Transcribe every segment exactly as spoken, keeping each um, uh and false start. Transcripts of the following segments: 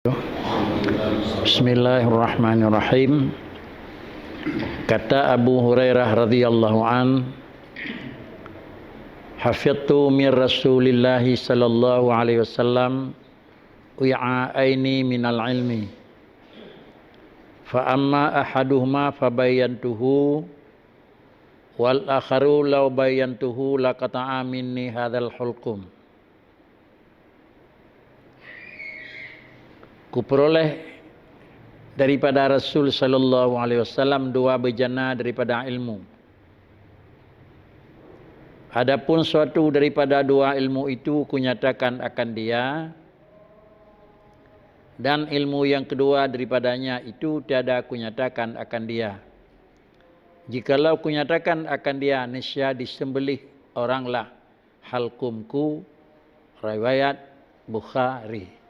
Bismillahirrahmanirrahim. Kata Abu Hurairah radhiyallahu an, "Hafidhtu min Rasulillahi sallallahu alaihi wasallam wi'aini minal ilmi. Fa amma ahaduhuma fabayyantuhu, wal akharu law bayyantuhu laqata'a minni hadzal hulqum." Kupeuroleh daripada Rasul sallallahu alaihi wasallam dua beujana daripada ilmu. Adapun suatu daripada dua ilmu itu kunyatakan akan dia, dan ilmu yang kedua daripadanya itu tiada kunyatakan akan dia. Jikalau kunyatakan akan dia, niscaya disembelih oranglah halqumku, riwayat Bukhari.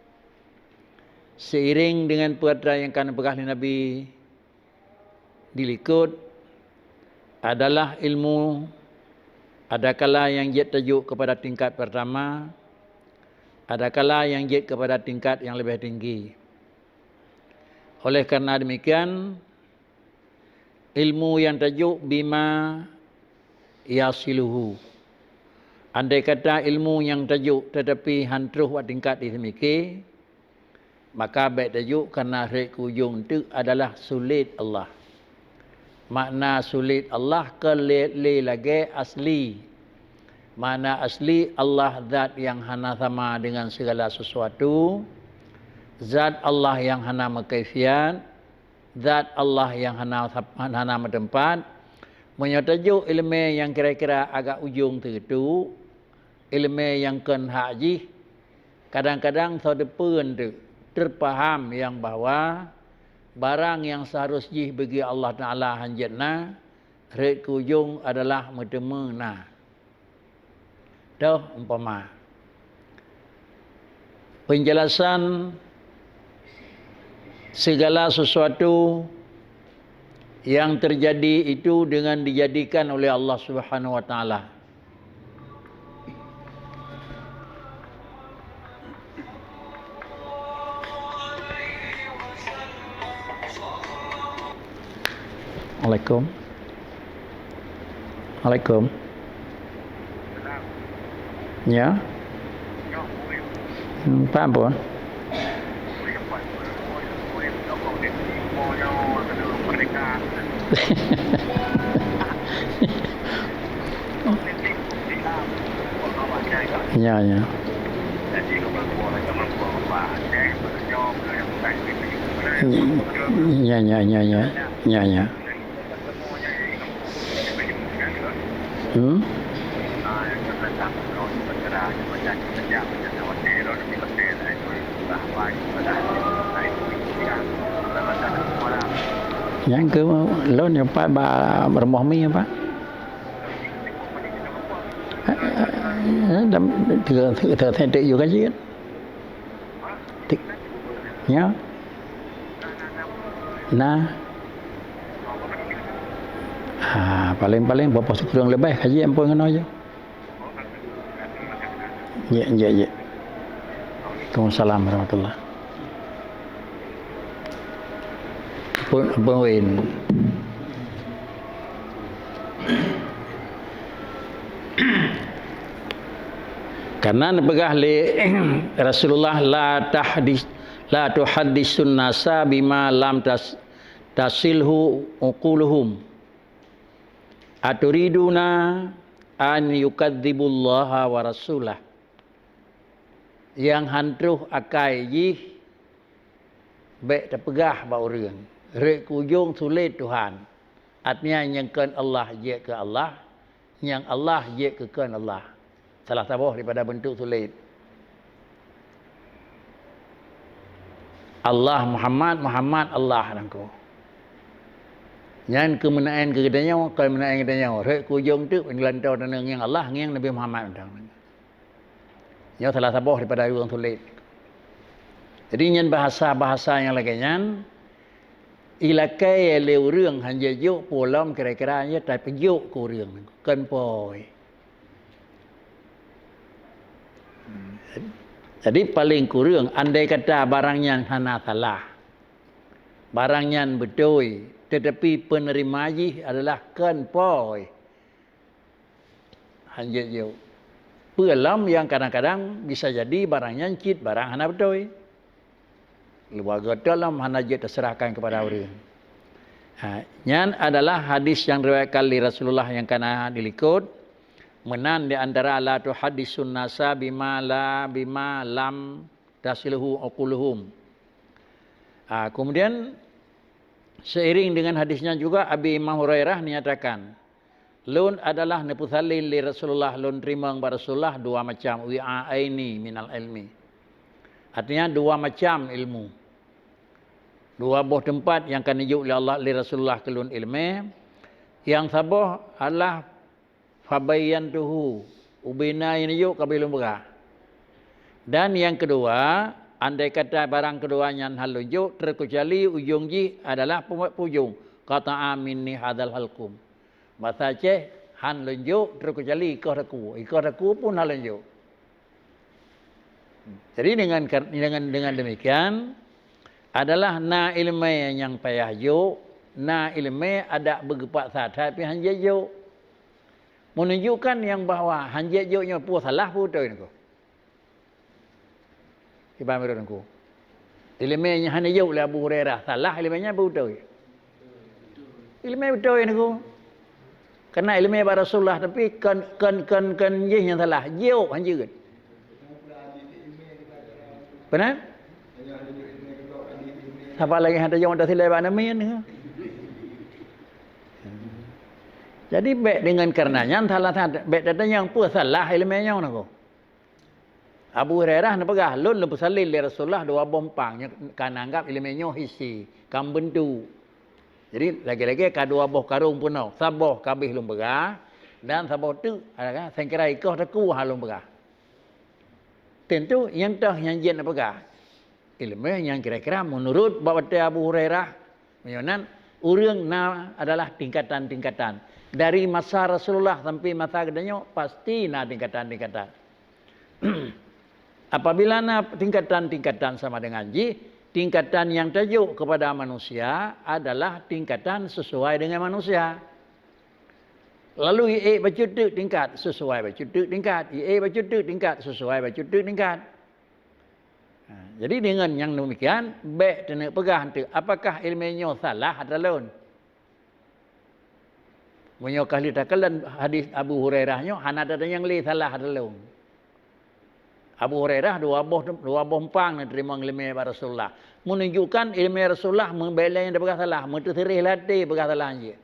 Seiring dengan peue atra nyang ka neupeugah lé Nabi di likot, adalah ilmu, adakala nyang jeuet tajok keupada tingkat peurtama, adakala nyang jeuet keupada tingkat nyang leubeh tinggi. Oleh karena demikian, ilmu nyang tajok bima yasiluhu. Andai kata ilmu nyang tajok tetapi han troh bak tingkat di seumiké, maka bék tajok, karena rhot keu ujong teuk adalah sulet Allah. Makna sulet Allah kon lé, lé lagée asli. Makna asli Allah zat nyang hana sama dengan segala sesuatu, zat Allah nyang hana meukaifiat, zat Allah nyang hana, hana meuteumpat. Meunyoe tajok iéleumé nyang kira-kira agak ujong teutu, iéleumé nyang kon hak jih, kadang-kadang soe teupeue teuk teupaham nyang bahwa barang nyang seuharus jih bagi Allah Taala hanjeuet na, rhot keu ujong adalah meuteumé na. Toh umpama, penjelasan segala sesuatu yang terjadi itu dengan dijadikan oleh Allah Subhanahu wa Taala. Assalamualaikum. Assalamualaikum. Ya. Hmm, Pak ampun. Ya, ya. Ya, ya, ya, ya. Ya, ya. Hmm? Nyang keu lôn nyoe pat bak rumoh mi, Pak. Eh, eh, eh, dam, tiga, tiga, tiga, tiga, tiga, tiga. Tik. Nya. Nah. Ha, paling-paling bak poh sikureueng leubeh ka jeuet ampôn keunoe jih. Jeuet, jeuet, jeuet. Waalaikumsalam warahmatullah. Pun, pun win. Karena neupeugah lé Rasulullah, "La tahdis, la tuhaddisun nasa bima lam tas, tasilhu uquluhum. Aturiduna an yukadzibullaha wa rasulah." Nyang han troh akai jih bék tapeugah bak ureuëng, rhot keu ujong sulet Tuhan. Artinya nyang kon Allah jeuet keu Allah, nyang Allah jeuet keu kon Allah. Salah saboh daripada beuntuk sulet. Allah Muhammad, Muhammad Allah nangko. Nyan keu meunaén keu geutanyoe, kon meunaén geutanyoe. Rhot keu ujong teuk, ngieng lantoe taneueng ngieng Allah, ngieng Nabi Muhammad mantong. Nyoe salah saboh daripada ureuëng sulet. Jadi nyan bahasa-bahasa nyang lagée nyan, ilakée lé ureuëng hanjeuet jok peue lom kira-kira nyan tapeujok keu ureuëng, kon poi. Jadi paling kureueng andai kata barang nyan hana salah, barang nyan beutôi, teutapi peuneurima jih adalah kon pôi, hanjeuet jok. Peue lom nyang kadang-kadang bisa jadi barang nyan cit barang hana beutôi. Luwa goe teuk lom hana jeuet teuseurahkan keupada ureuëng. Ha, nyan adalah hadis nyang riwayatkan lé Rasulullah nyang ka na dilikot. Meunan di antara la tuhaddisun nasa bima la, bima lam tasilhu uquluhum. Ha, kemudian seiring dengan hadis nyan juga Abi Imam Hurairah menyatakan, "Lôn adalah neupeusalin lé Rasulullah, lôn teurimong bak Rasulullah dua macam wi'aini minal ilmi." Artinya dua macam ilmu. Dua boh teumpat nyang ka neujok lé Allah, lé Rasulullah keu lôn iéleumé. Nyang saboh adalah fabayyantuhu, ubena nyang neujok ka abéh lôn peugah. Dan nyang keudua, andai kata barang keudua nyan hán lôn jok, teukeucuali ujong jih adalah pu-, pu ujong, qata'a minni hadzal halqum. Basa Aceh, hán lôn jok, teukeucuali ikoh takue. Ikoh takue pun hán lôn jok. Jadi dengan kar-, dengan, dengan demikian, adalah na iéleumé nyang payah jok, na iéleumé adak beugeupaksa that pih hanjeuet jok. Menunjukkan nyang bahwa hanjeuet jok nyoe peue salah peue beutôi niko. Iban meureuet niko. Iéleumé nyang hana jok lé Abu Hurairah, salah iéleumé nyan peue beutôi? Iéleumé beutôi niko. Karena iéleumé bak Rasulullah, tapi kon, kon, kon, kon jih nyang salah, jok hanjeuet. Beuna? Sapa lagée hana tajok tasilai bak aneuk miet niko. Jadi bék dengan karena nyan salah that, bék tatanyong peue salah iéleumé nyoe niko. Abu Hurairah neupeugah, "Lôn neupeusalin lé Rasulullah dua boh umpang," nyoe ka neuanggab iéleumé nyoe hisi, ka meubeuntuk. Jadi lagée-lagée ka dua boh karong peunoh, saboh ka abéh lôn peugah dan saboh teuk, sangkira ikoh takue hán lôn peugah. Tentu nyang toh nyang jeuet neupeugah. Iéleumé nyang kira-kira meunurot bak watée Abu Hurairah, meunyoe nan ureuëng na adalah tingkatan-tingkatan. Dari masa Rasulullah sampai masa geutanyoe pasti na tingkatan-tingkatan. Apabila na tingkatan-tingkatan sama dengan jih, tingkatan nyang tajok kepada manusia adalah tingkatan sesuai dengan manusia. Lalu iék bacut teuk tingkat, sesuai bacut teuk tingkat, iék bacut teuk tingkat, sesuai bacut teuk tingkat. Ha, jadi dengan nyang demikian, bék taneuk peugah teuk, apakah iéleumé nyoe salah ata lôn? Meunyoe ka lheueh takalon hadis Abu Hurairah nyoe, hana tatanyong lé salah ata lôn. Abu Hurairah dua boh, dua boh umpang neuteurimong iéleumé bak Rasulullah. Menunjukkan iéleumé Rasulullah meubék lé nyang tapeugah salah, meuteuseureh lé até peugah salah jih.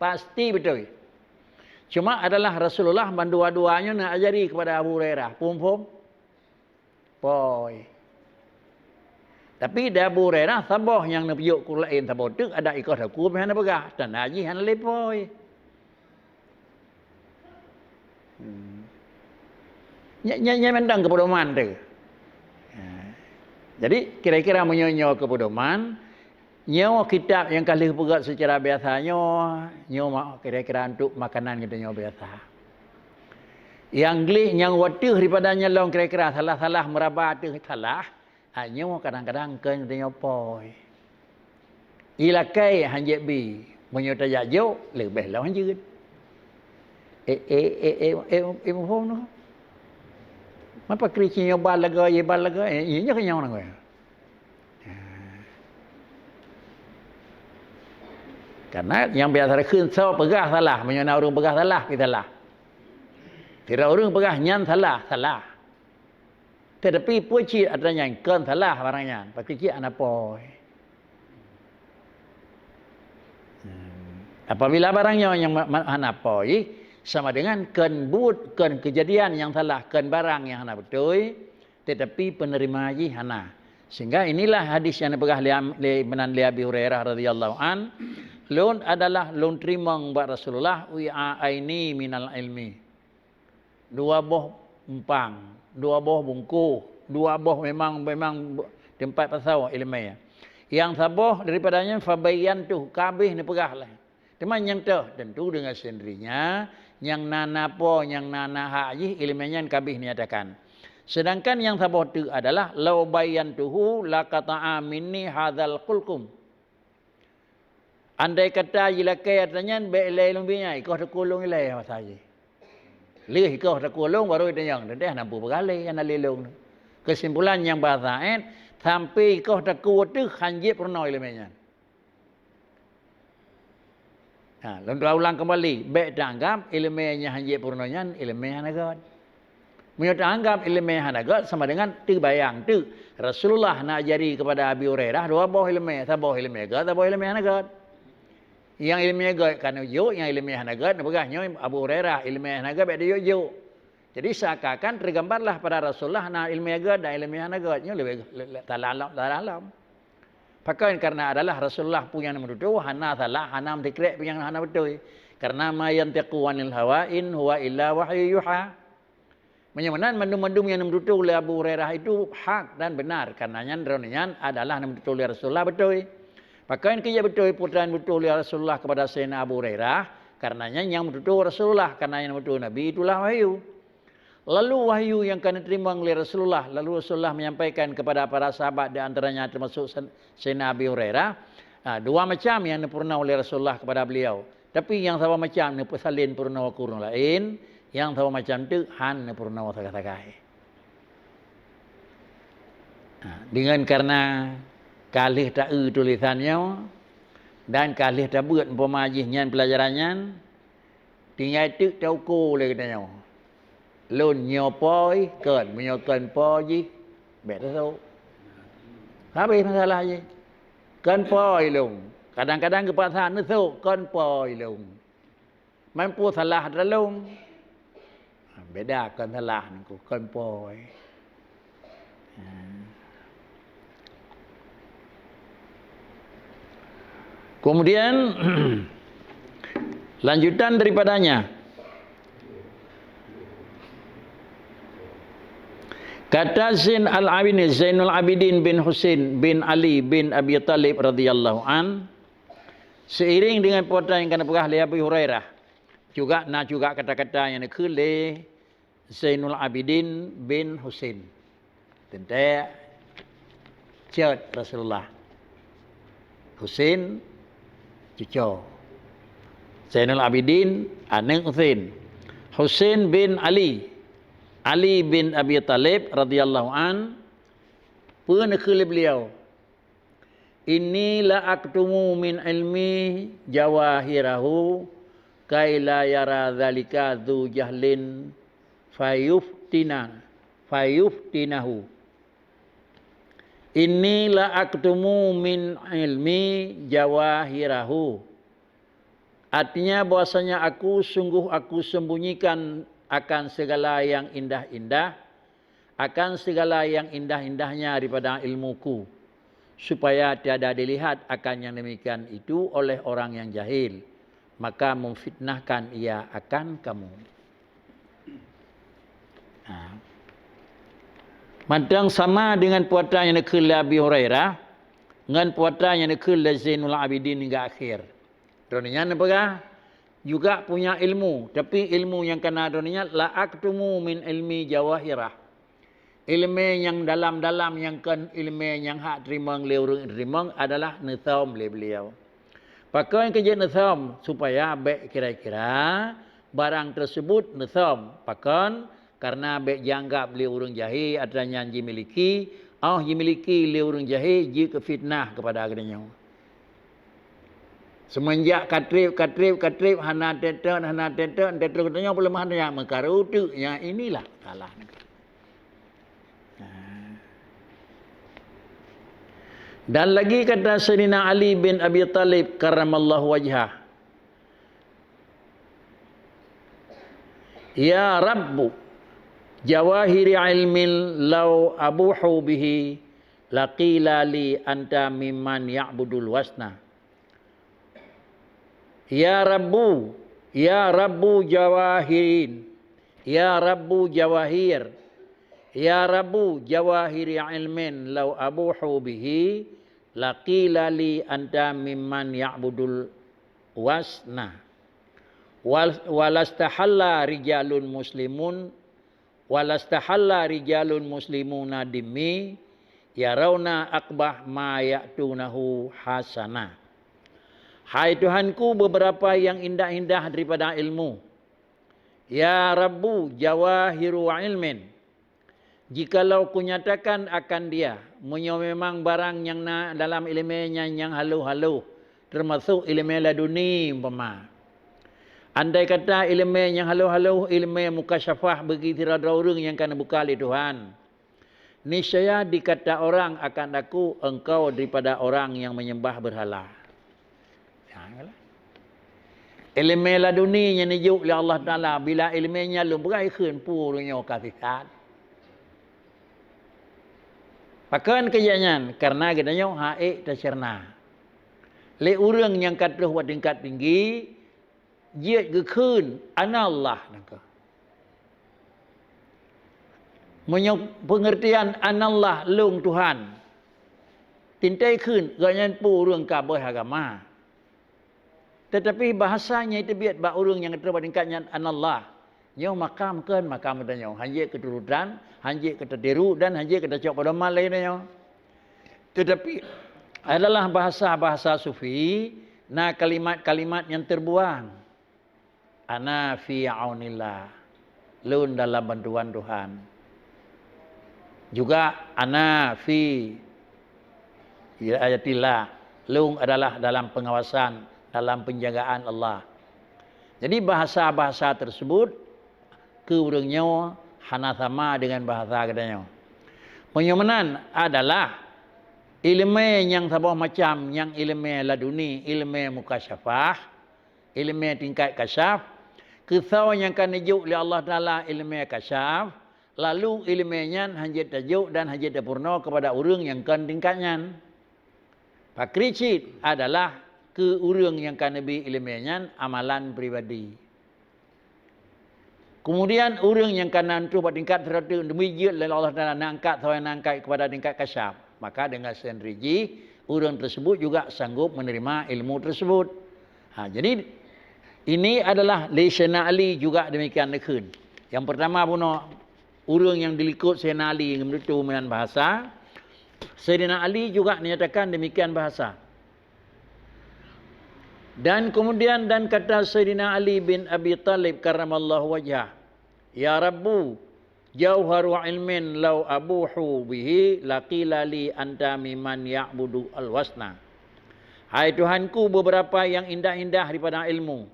Pasti beutôi. Cuma adalah Rasulullah mandua-dua nyoe neuajari kepada Abu Hurairah. Phom-phom? Pôi. Tapi di Abu Hurairah saboh nyang neupeuduek keu laén saboh teuk adak ikoh takue pih hana peugah, tanda jih hana lé pôi. Hmm. Nyan, nyan, nyan mantong keu peudoman teuh. Ha. Jadi kira-kira meunyoe nyoe keu peudoman, nyoe kitab nyang ka lheueh peugét seucara biasa nyoe, nyoe ma-, kira-kira untuk makanan geutanyoe biasa. Nyang gleh nyang wateuh daripada nyoe lom kira-kira salah-salah meuraba teuh salah, ha, nyoe kadang-kadang keu geutanyoe pôi. Ilakée hanjeuet bi, meunyoe tajak jok leubeh lom hanjeuet. Eh, eh, eh, eh, eh, eh, muphom noh. Mapa kri ci nyoe ban lagoe, ye ban lagoe, eh, nyoe keunong lagoe. Karena nyang biasa kheun soe peugah salah, meunyoe na ureuëng peugah salah, pi salah. Sidroe ureuëng peugah nyan salah, salah. Tetapi peue cit atra nyan kon salah barang nyan, pakri cit hana pôi. Hmm. Apabila barang nyoe nyang ma-, ma-, hana pôi, sama dengan kon buet, kon keujadian nyang salah, kon barang nyang hana beutôi, tetapi peuneurima jih hana. Sehingga inilah hadis nyang neupeugah lé am-, lé, meunan lé Abi Hurairah radhiyallahu an, "Lôn adalah lôn teurimong bak Rasulullah wi'aini minal ilmi." Dua boh umpang, dua boh bungkôh, dua boh memang, memang teumpat pasoe iéleumé. Nyang saboh daripada nyan fabayyantuh, ka abéh neupeugah lé. Teuma nyang toh, tentu dengan sendirinya, nyang na, na po, nyang na, na hak jih iéleumé nyan ka abéh neunyatakan. Sedangkan nyang saboh teuk adalah, "Lau bayantuhu laqata'a minni hadzal qulqum." Andai kata jilakée atra nyan, bék lé lôn bri nyan, ikoh takue lôn ilée masa jih. Lheueh ikoh takue lôn, baru itanyong, teuntée hana peue peugah lé, hana lé lôn. Keusimpulan nyang bahasa éh, sampoe ikoh takue teuh han jeuet peurunoe iéleumé nyan. Ha, lôn ulang keumbali, bék taanggab iéleumé nyang han jeuet peurunoe nyan iéleumé hana gét. Meunyoe taanggab iéleumé hana gét sama dengan teubayang teuk Rasulullah na ajari keupada Abi Hurairah dua boh iéleumé, saboh iéleumé gét, saboh iéleumé hana gét. Nyang iéleumé gét ka neujok, nyang iéleumé hana gét neupeugah nyoe Abu Hurairah iéleumé hana gét bék dijok-jok. Jadi seakan-akan tergambarlah pada Rasulullah na iéleumé gét dan iéleumé hana gét. Nyoe leubeh, le-, le-, salah lom, salah lom. Pakon? Karena adalah Rasulullah peue nyang neumeututoe, hana salah, hana meusikrek peue nyang hana beutôi. Karena ma yantiqu anil hawa in huwa illa wahyu yuha. Meunyoe meunan, mandum-mandum nyang neumeututoe lé Abu Hurairah itu hak dan benar, karena nyan droeneuh nyan adalah neumeututoe lé Rasulullah beutôi. Pakon keu jeuet beutôi peue nyang neumeututoe lé Rasulullah keupada Saidina Abu Hurairah? Karena nyan nyang meututoe Rasulullah, karena nyang meututoe Nabi itulah wahyu. Lalu wahyu nyang ka neuteurimong lé Rasulullah, lalu Rasulullah menyampaikan kepada para sahabat, di antaranya termasuk Sen-, Saidina Abi Hurairah, ha, dua macam nyang neupeurunoe lé Rasulullah kepada beliau. Tapi nyang saboh macam neupeusalin peurunoe keu ureuëng laén, nyang saboh macam teuk han neupeurunoe sagai-sagai. Ha, deungon karena ka lheueh ta-eu tulésan nyoe dan ka lheueh tabeuet umpama jih nyan peulajaran nyan, tinggai teuk tauko lé geutanyoe. Lôn nyoe po jih kon, meunyoe kon po jih, bék teusok. Habéh masalah jih. Kon po ilôn. Kadang-kadang geupaksa neusok, kon po ilôn. Man peue salah atra lôn? Beda kon salah nangku, kon po. Kemudian, lanjutan daripadanya, kata Zain Al-Abidin, Zainul Abidin bin Husain bin Ali bin Abi Thalib radhiyallahu an, seiring dengan peue nyang ka neupeugah lé Abi Hurairah, juga na juga kata-kata nyang neukheun lé Zainul Abidin bin Husain. Teuntée cot Rasulullah. Husain cuco. Zainul Abidin aneuëk Husain. Husain bin Ali. Ali bin Abi Thalib radhiyallahu an, peue neukheun lé beliau? Inni la aktumu min ilmi jawahirahu, kai la yara dzalika dzu jahlin fayuftina, fayuftinahu. Inni la aktumu min ilmi jawahirahu. Artinya bahwasanya aku, sungguh aku sembunyikan akan segala yang indah-indah, akan segala yang indah-indahnya daripada ilmuku, supaya tiada dilihat akan yang demikian itu oleh orang yang jahil, maka memfitnahkan ia akan kamu. Ha. Mantong sama dengan peue nyang neukheun lé Abi Hurairah, ngon peue nyang neukheun lé Zainul Abidin hingga akhir. Droeneuh nyan neupeugah, juga punya ilmu, tapi ilmu nyang kana droeneuh nyan, la aktumu min ilmi jawahirah. Iéleumé nyang dalam-dalam nyang kon iéleumé nyang hak teurimong lé ureuëng teurimong adalah neusom lé beliau. Pakon keu jeuet neusom? Supaya bék kira-kira barang tersebut neusom. Pakon? Karena bék jianggab lé ureuëng jahé atra nyan jimiliki, óh jimiliki lé ureuëng jahé jeuet keu fitnah keupada geutanyoe. Seumeunjak ka treb, ka treb, ka treb, hana teuntot, hana teuntot, teuntot geutanyoe peuleumah donya meukaru teuk, nyan inilah salah. Dan lagi kata Saidina Ali bin Abi Thalib karramallahu wajhah, "Ya Rabbu, jawahiri ilmin lau abuhu bihi, laqila li anta mimman ya'budul wasna." Ya Rabbu, ya Rabbu jawahirin, ya Rabbu jawahir, ya Rabbu jawahiri ilmin lau abuhu bihi, laqila li anta mimman ya'budul wasna. Wal-, walastahalla rijalun muslimun Walastahalla rijalun muslimuna dimmi yarauna aqbah ma ya'tunahu hasana. Hai Tuhanku, beberapa yang indah-indah daripada ilmu. Ya Rabbu, jawahiru ilmin. Jikalau kunyatakan akan dia, meunyoe memang barang nyang na dalam ileumé nyan nyang haloh-haloh, teumasok ileumé laduni umpama. Andai kata ileumé nyang haloh-haloh, ileumé mukasyafah bagi sidroe-droe ureuëng nyang ka neubuka lé Tuhan, niscaya dikata orang akan aku, engkau daripada orang yang menyembah berhala. Ya, lah. Ileumé laduni nyang neujok lé Allah Taala, bila ileumé nyan lôn peugah ikheun peue ureuëng nyoe ka sisat. Pakon keu nyan? Karena geutanyoe ha'ék tacerna. Lé ureuëng nyang ka troh bak tingkat tinggi, jeuet geukheun, "Anallah," nangka. Meunyoe peungeurtian "Anallah," lôn Tuhan, teuntée kheun gobnyan peue ureuëng ka boh agama. Teutapi bahasa nyang teubiet bak ureuëng nyang troh bak tingkat nyan "Anallah." Nyoe makam kon makam geutanyoe, hanjeuet keuturotan, hanjeuet keutatiru dan hanjeuet keutacok pedoman lagée nyoe. Teutapi adalah bahasa-bahasa sufi, na kalimat-kalimat nyang teubuang. Ana fi aunillah, lôn dalam bantuan Tuhan. Juga ana fi wilayatillah, lôn adalah dalam pengawasan, dalam penjagaan Allah. Jadi bahasa-bahasa tersebut keu ureuëng nyoe hana sama dengan bahasa geutanyoe. Meunyoe meunan adalah ileumé nyang saboh macam, nyang ileumé laduni, ileumé mukasyafah, ileumé tingkat kasyaf, keu soe nyang ka neujok lé Allah Taala ileumé kasyaf, lalu ileumé nyan hanjeuet tajok dan hanjeuet tapeurunoe keupada ureuëng nyang kon tingkat nyan. Pakri cit adalah keu ureuëng nyang ka neubi ileumé nyan amalan pribadi. Kemudian ureuëng nyang ka na troh bak tingkat seratus demi jeuet lé Allah Taala na angkat sawan na angkat keupada tingkat kasyaf, maka dengan sendiri jih ureuëng tersebut juga sanggup menerima ilmu tersebut. Ha, jadi ini adalah lé Saidina Ali juga demikian neukheun. Yang pertama bunoe ureuëng nyang dilikot Saidina Ali ngon meututoe meunan bahasa, Saidina Ali juga menyatakan demikian bahasa. Dan kemudian dan kata Saidina Ali bin Abi Thalib karramallahu wajhah, "Ya Rabbu, jauharu ilmin lau abuhu bihi laqila li anta mimman ya'budu al-wasna." Hai Tuhanku, beberapa yang indah-indah daripada ilmu.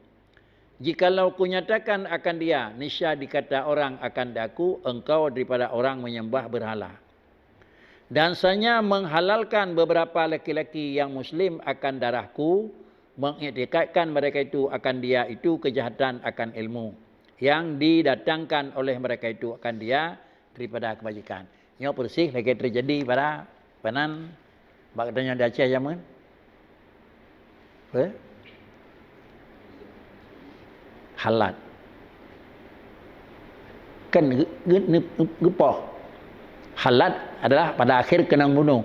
Jikalau kunyatakan akan dia, niscaya dikata orang akan aku, engkau daripada orang menyembah berhala. Dan saya menghalalkan beberapa laki-laki yang muslim akan darahku, mengiktikadkan mereka itu akan dia itu kejahatan akan ilmu yang didatangkan oleh mereka itu akan dia daripada kebajikan. Nyoe peureusih lagée teujadi pada panan bak geutanyoe di Aceh jameun. Apa? Halat. Kan ge-, ge-, geupoh. Halat adalah pada akhir keunong bunoe.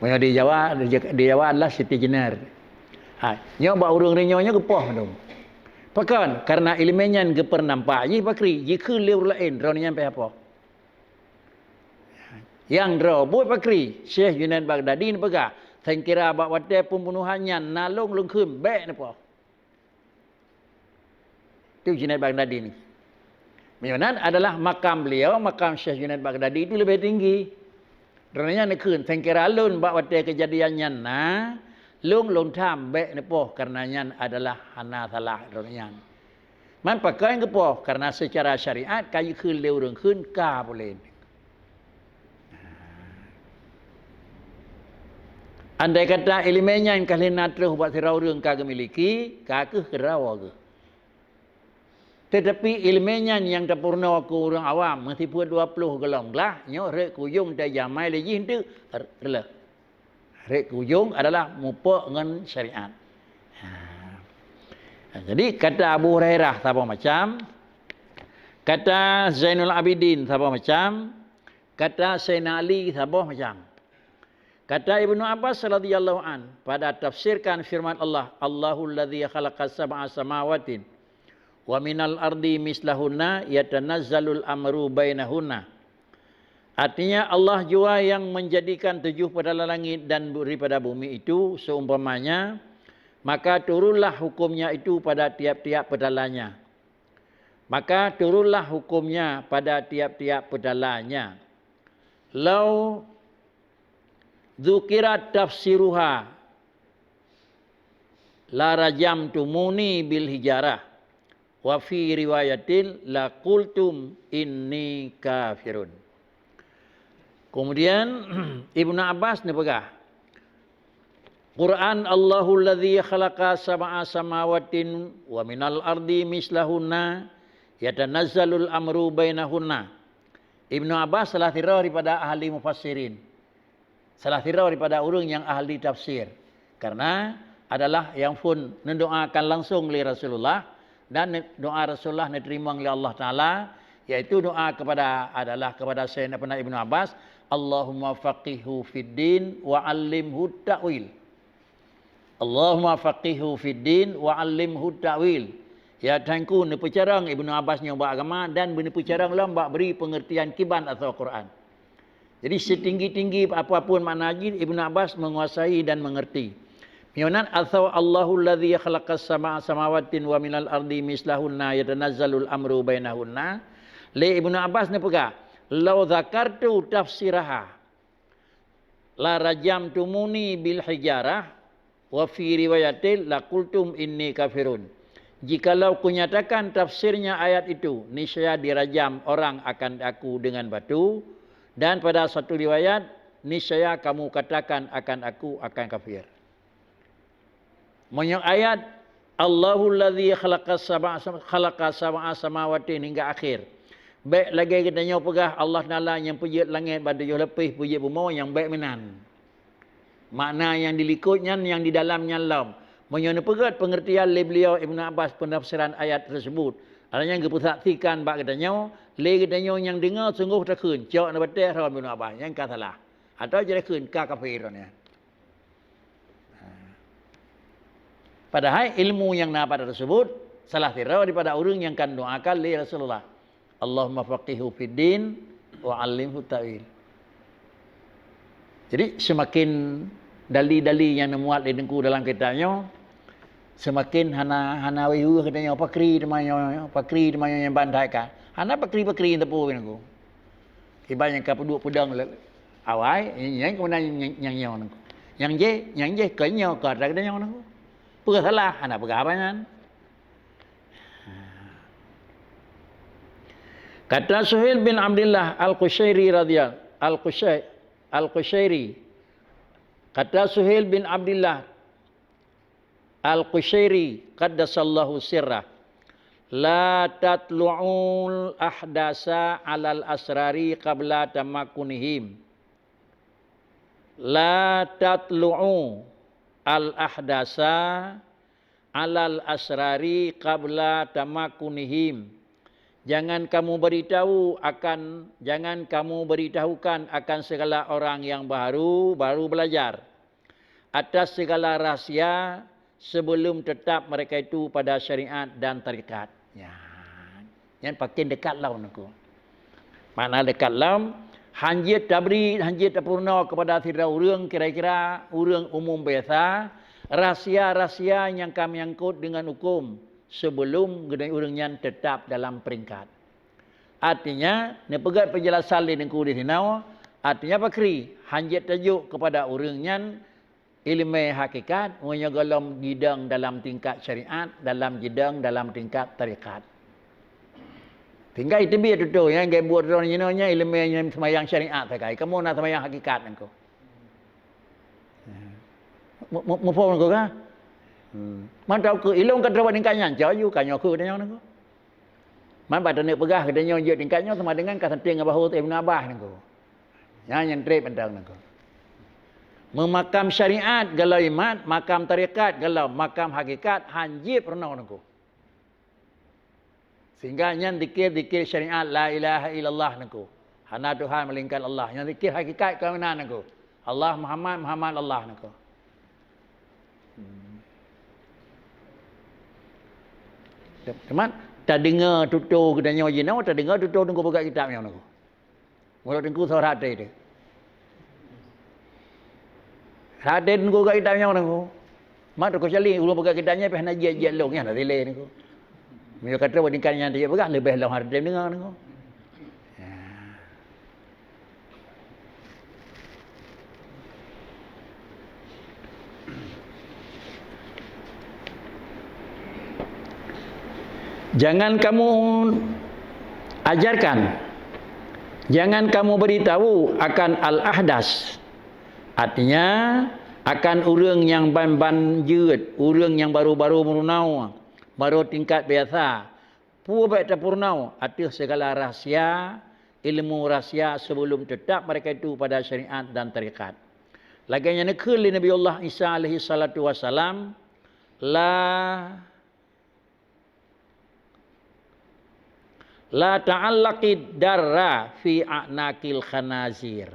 Meunyoe di Jawa, di Jawa adalah Siti Jenar. Ha, nyoe bak ureuëng rinyoe nyoe geupoh mandum. Pakon? Karena ileumé nyan geupeunampak jih pakri, jikheun lé ureuëng laén, droeneuh nyan pih apoh. Nyang droe buet pakri, Syekh Junaid Baghdadi neupeugah, sangkira bak watée peumbunohan nyan na lôn lôn kheun bék neupoh. Itu Junaid Baghdadi ni. Meunyoe nan adalah makam beliau, makam Syekh Junaid Baghdadi itu leubeh tinggi. Droeneuh nyan neukheun, sangkira lôn bak watée keujadian nyan na, lôn lôn tham bék neupoh, kareuna nyan adalah hana salah droeneuh nyan. Man pakon geupoh, kareuna seucara syariat ka jikheun lé ureuëng kheun ka puléh. Andai kata iéleumé nyan ka lheueh na troh bak sidroe ureuëng ka geumiliki, ka kheueh keudroe geuh. Teutapi iéleumé nyan nyang tapeurunoe keu ureuëng awam, meusipeue dua ploh gohlom glah, nyoe rhot keu ujong tajamai lé jih eunteuk reuloh. Rhot keu ujong adalah mupok ngon syariat. Ha. Jadi kata Abu Hurairah saboh macam, kata Zainul Abidin saboh macam, kata Sayyidina Ali saboh macam. Kata Ibnu Abbas radhiyallahu an pada tafsirkan firman Allah, "Allahul ladzi khalaqa sab'a samawatin "Wa minal ardi mislahunna yatanazzalul amru bainahunna." Artinya, Allah jua yang menjadikan tujuh petala langit dan daripada bumi itu seumpamanya, maka turunlah hukumnya itu pada tiap-tiap petalanya. Maka turunlah hukumnya pada tiap-tiap petalanya. Lau dzukirat tafsiruha la rajamtumuni bil hijarah, wa fi riwayatin la qultum inni kafirun. Kemudian Ibnu Abbas neupeugah, Quran, "Allahul ladzi khalaqa sab'a samawatin wa minal ardi mislahunna yatanazzalul amru bainahunna." Ibnu Abbas salah sidroe daripada ahli mufassirin. Salah sidroe daripada ureuëng nyang ahli tafsir. Karena adalah nyang phon neudoakan langsung lé Rasulullah dan doa Rasulullah neuteurimong lé Allah Taala, yaitu doa kepada, adalah kepada Sayyidina Ibnu Abbas, "Allahumma faqihhu fid din wa 'allimhu ta'wil." "Allahumma faqihhu fid din wa 'allimhu ta'wil." Ya Tuhanku, neupeucarông Ibnu Abbas nyoe bak agama dan neupeucarông lom bak bri peungeurtian kiban asoe Quran. Jadi, setinggi-tinggi apapun makna jih, Ibnu Abbas menguasai dan mengerti. Meunan, asoe, "Allahul ladzi khalaqas sab'a samawatin wa minal ardi mislahunna yatanazzalul amru bainahunna." Lé Ibnu Abbas neupeugah, "Lau dzakartu tafsiraha la rajamtumuni bil hijarah, wa fi riwayatin la qultum inni kafirun." Jikalau kunyatakan tafsirnya ayat itu, niscaya dirajam orang akan aku dengan batu, dan pada satu riwayat, niscaya kamu katakan akan aku akan kafir. Meunyoe ayat, "Allahul ladzi khalaqas sab'a, khalaqa sab'a samawati" hingga akhir. Bék lagée geutanyoe peugah Allah Taala nyang peujeuet langét ban tujoh lapéh, peujeuet bumoe, nyang bék meunan. Makna nyang dilikot nyan nyang di dalam nyan lom. Meunyoe neupeugét peungeurtian lé beliau Ibnu Abbas peunafsiran ayat teuseubut, hal nyan geupeusaksikan bak geutanyoe, lé geutanyoe nyang deungoe sunggoh takheun, cok na batée droe Ibnu Abbas, nyan ka salah. Atawa jeuet takheun ka kafé droe nyan. Padahai ilmu nyang na pada teuseubut salah sidroe daripada ureuëng nyang ka neudoakan lé Rasulullah, "Allahumma faqihhu fid din wa 'allimhu ta'wil." Jadi, seumaken dali-dali nyang neumuat lé Teungku dalam kitab nyoe, seumaken hana, hana wéh-wéh geutanyoe pakri teuma nyoe, pakri teuma nyoe nyang ban that ka. Hana pakri-pakri teupeu Teungku. Kiban nyang ka peuduek peudong lé awai, nyan keunan nyang, nyang nyoe Teungku. Nyang jéh, nyang jéh kon nyoe ka atra geutanyoe Teungku. Peue salah, hana peugah haba nyan. Kata Suhail bin Abdullah Al-Qushairi radhiyal-, Al-Qushay-, Al-Qushairi, kata Suhail bin Abdullah Al-Qushairi qaddasallahu sirrah, "La tatlu'ul ahdasa 'alal asrari qabla tamakkunihim." "La tatlu'u al-ahdasa 'alal asrari qabla tamakkunihim." Jangan kamu beritahu akan, jangan kamu beritahukan akan segala orang yang baru, baru belajar, atas segala rahsia sebelum tetap mereka itu pada syariat dan tarekat. Nyan, nyan pakén dekat lom Teungku. Makna dekat lom, hanjeuet tabri, hanjeuet tapeurunoe kepada sidroe ureuëng kira-kira ureuëng umum biasa, rahsia-rahsia nyang ka meunyangkot dengan huköm sebelum ureuëng nyan tetap dalam peringkat. Artinya, neupeugét peunjelasan lé Teungku di sinoe, artinya pakri, hanjeuet tajok kepada ureuëng nyan ileumé hakikat, meunyoe gohlom jidong dalam tingkat syariat, dalam jidong dalam tingkat tarekat. Tinggai teubiet tutoe, nyang geubuet droe jinoe nyan ileumé nyang seumayang syariat sagai, kamoe na seumayang hakikat Teungku. Mu-, mu-, muphom Teungku ka? Hmm. Mantong keu ilong ka droe tingkat nyan, cok ju ka nyoe keu tanyoe Teungku. Man bak taneuk peugah geutanyoe jeuet tingkat nyoe sama dengan ka santeng ngon bahu Ibnu Abbas Teungku. Nyan nyang treb mantong Teungku. Meumakam syariat gohlom imat, makam tarekat gohlom, makam hakikat hanjeuet peurunoe Teungku. Sehingga nyan zikir-zikir syariat la ilaha illallah Teungku. Hana Tuhan melainkan Allah. Nyan zikir hakikat keuimanan Teungku. Allah Muhammad, Muhammad Allah Teungku. Hmm. Teuma, Tadeungoe tutoe geutanyoe jinoe, tadeungoe tutoe Teungku peugah kitab nyoe Teungku. Mulai Teungku soe rate teuh. Rate Teungku peugah kitab nyoe Teungku. Mak Teungku Sali, ulôn peugah kitab nyan pih hana jiet-jiet lôn nyan, hana dilée Teungku. Meunyoe ka troh bak tingkat nyan jiet peugah, leubeh lom hana tem deungoe Teungku. Ya. Jangan kamu ajarkan, jangan kamu beritahu akan al-ahdas. Artinya, akan ureuëng nyang ban-ban jeuet, ureuëng nyang baru-baru meurunoe, baru tingkat biasa, peue bék tapeurunoe ateueh segala rahsia, ilmu rahsia sebelum tetap mereka itu pada syariat dan tarekat. Lagée nyang neukheun lé Nabi Allah Isa alaihi salatu wasalam, la la ta'allaqid darra fi a'naqil khanazir.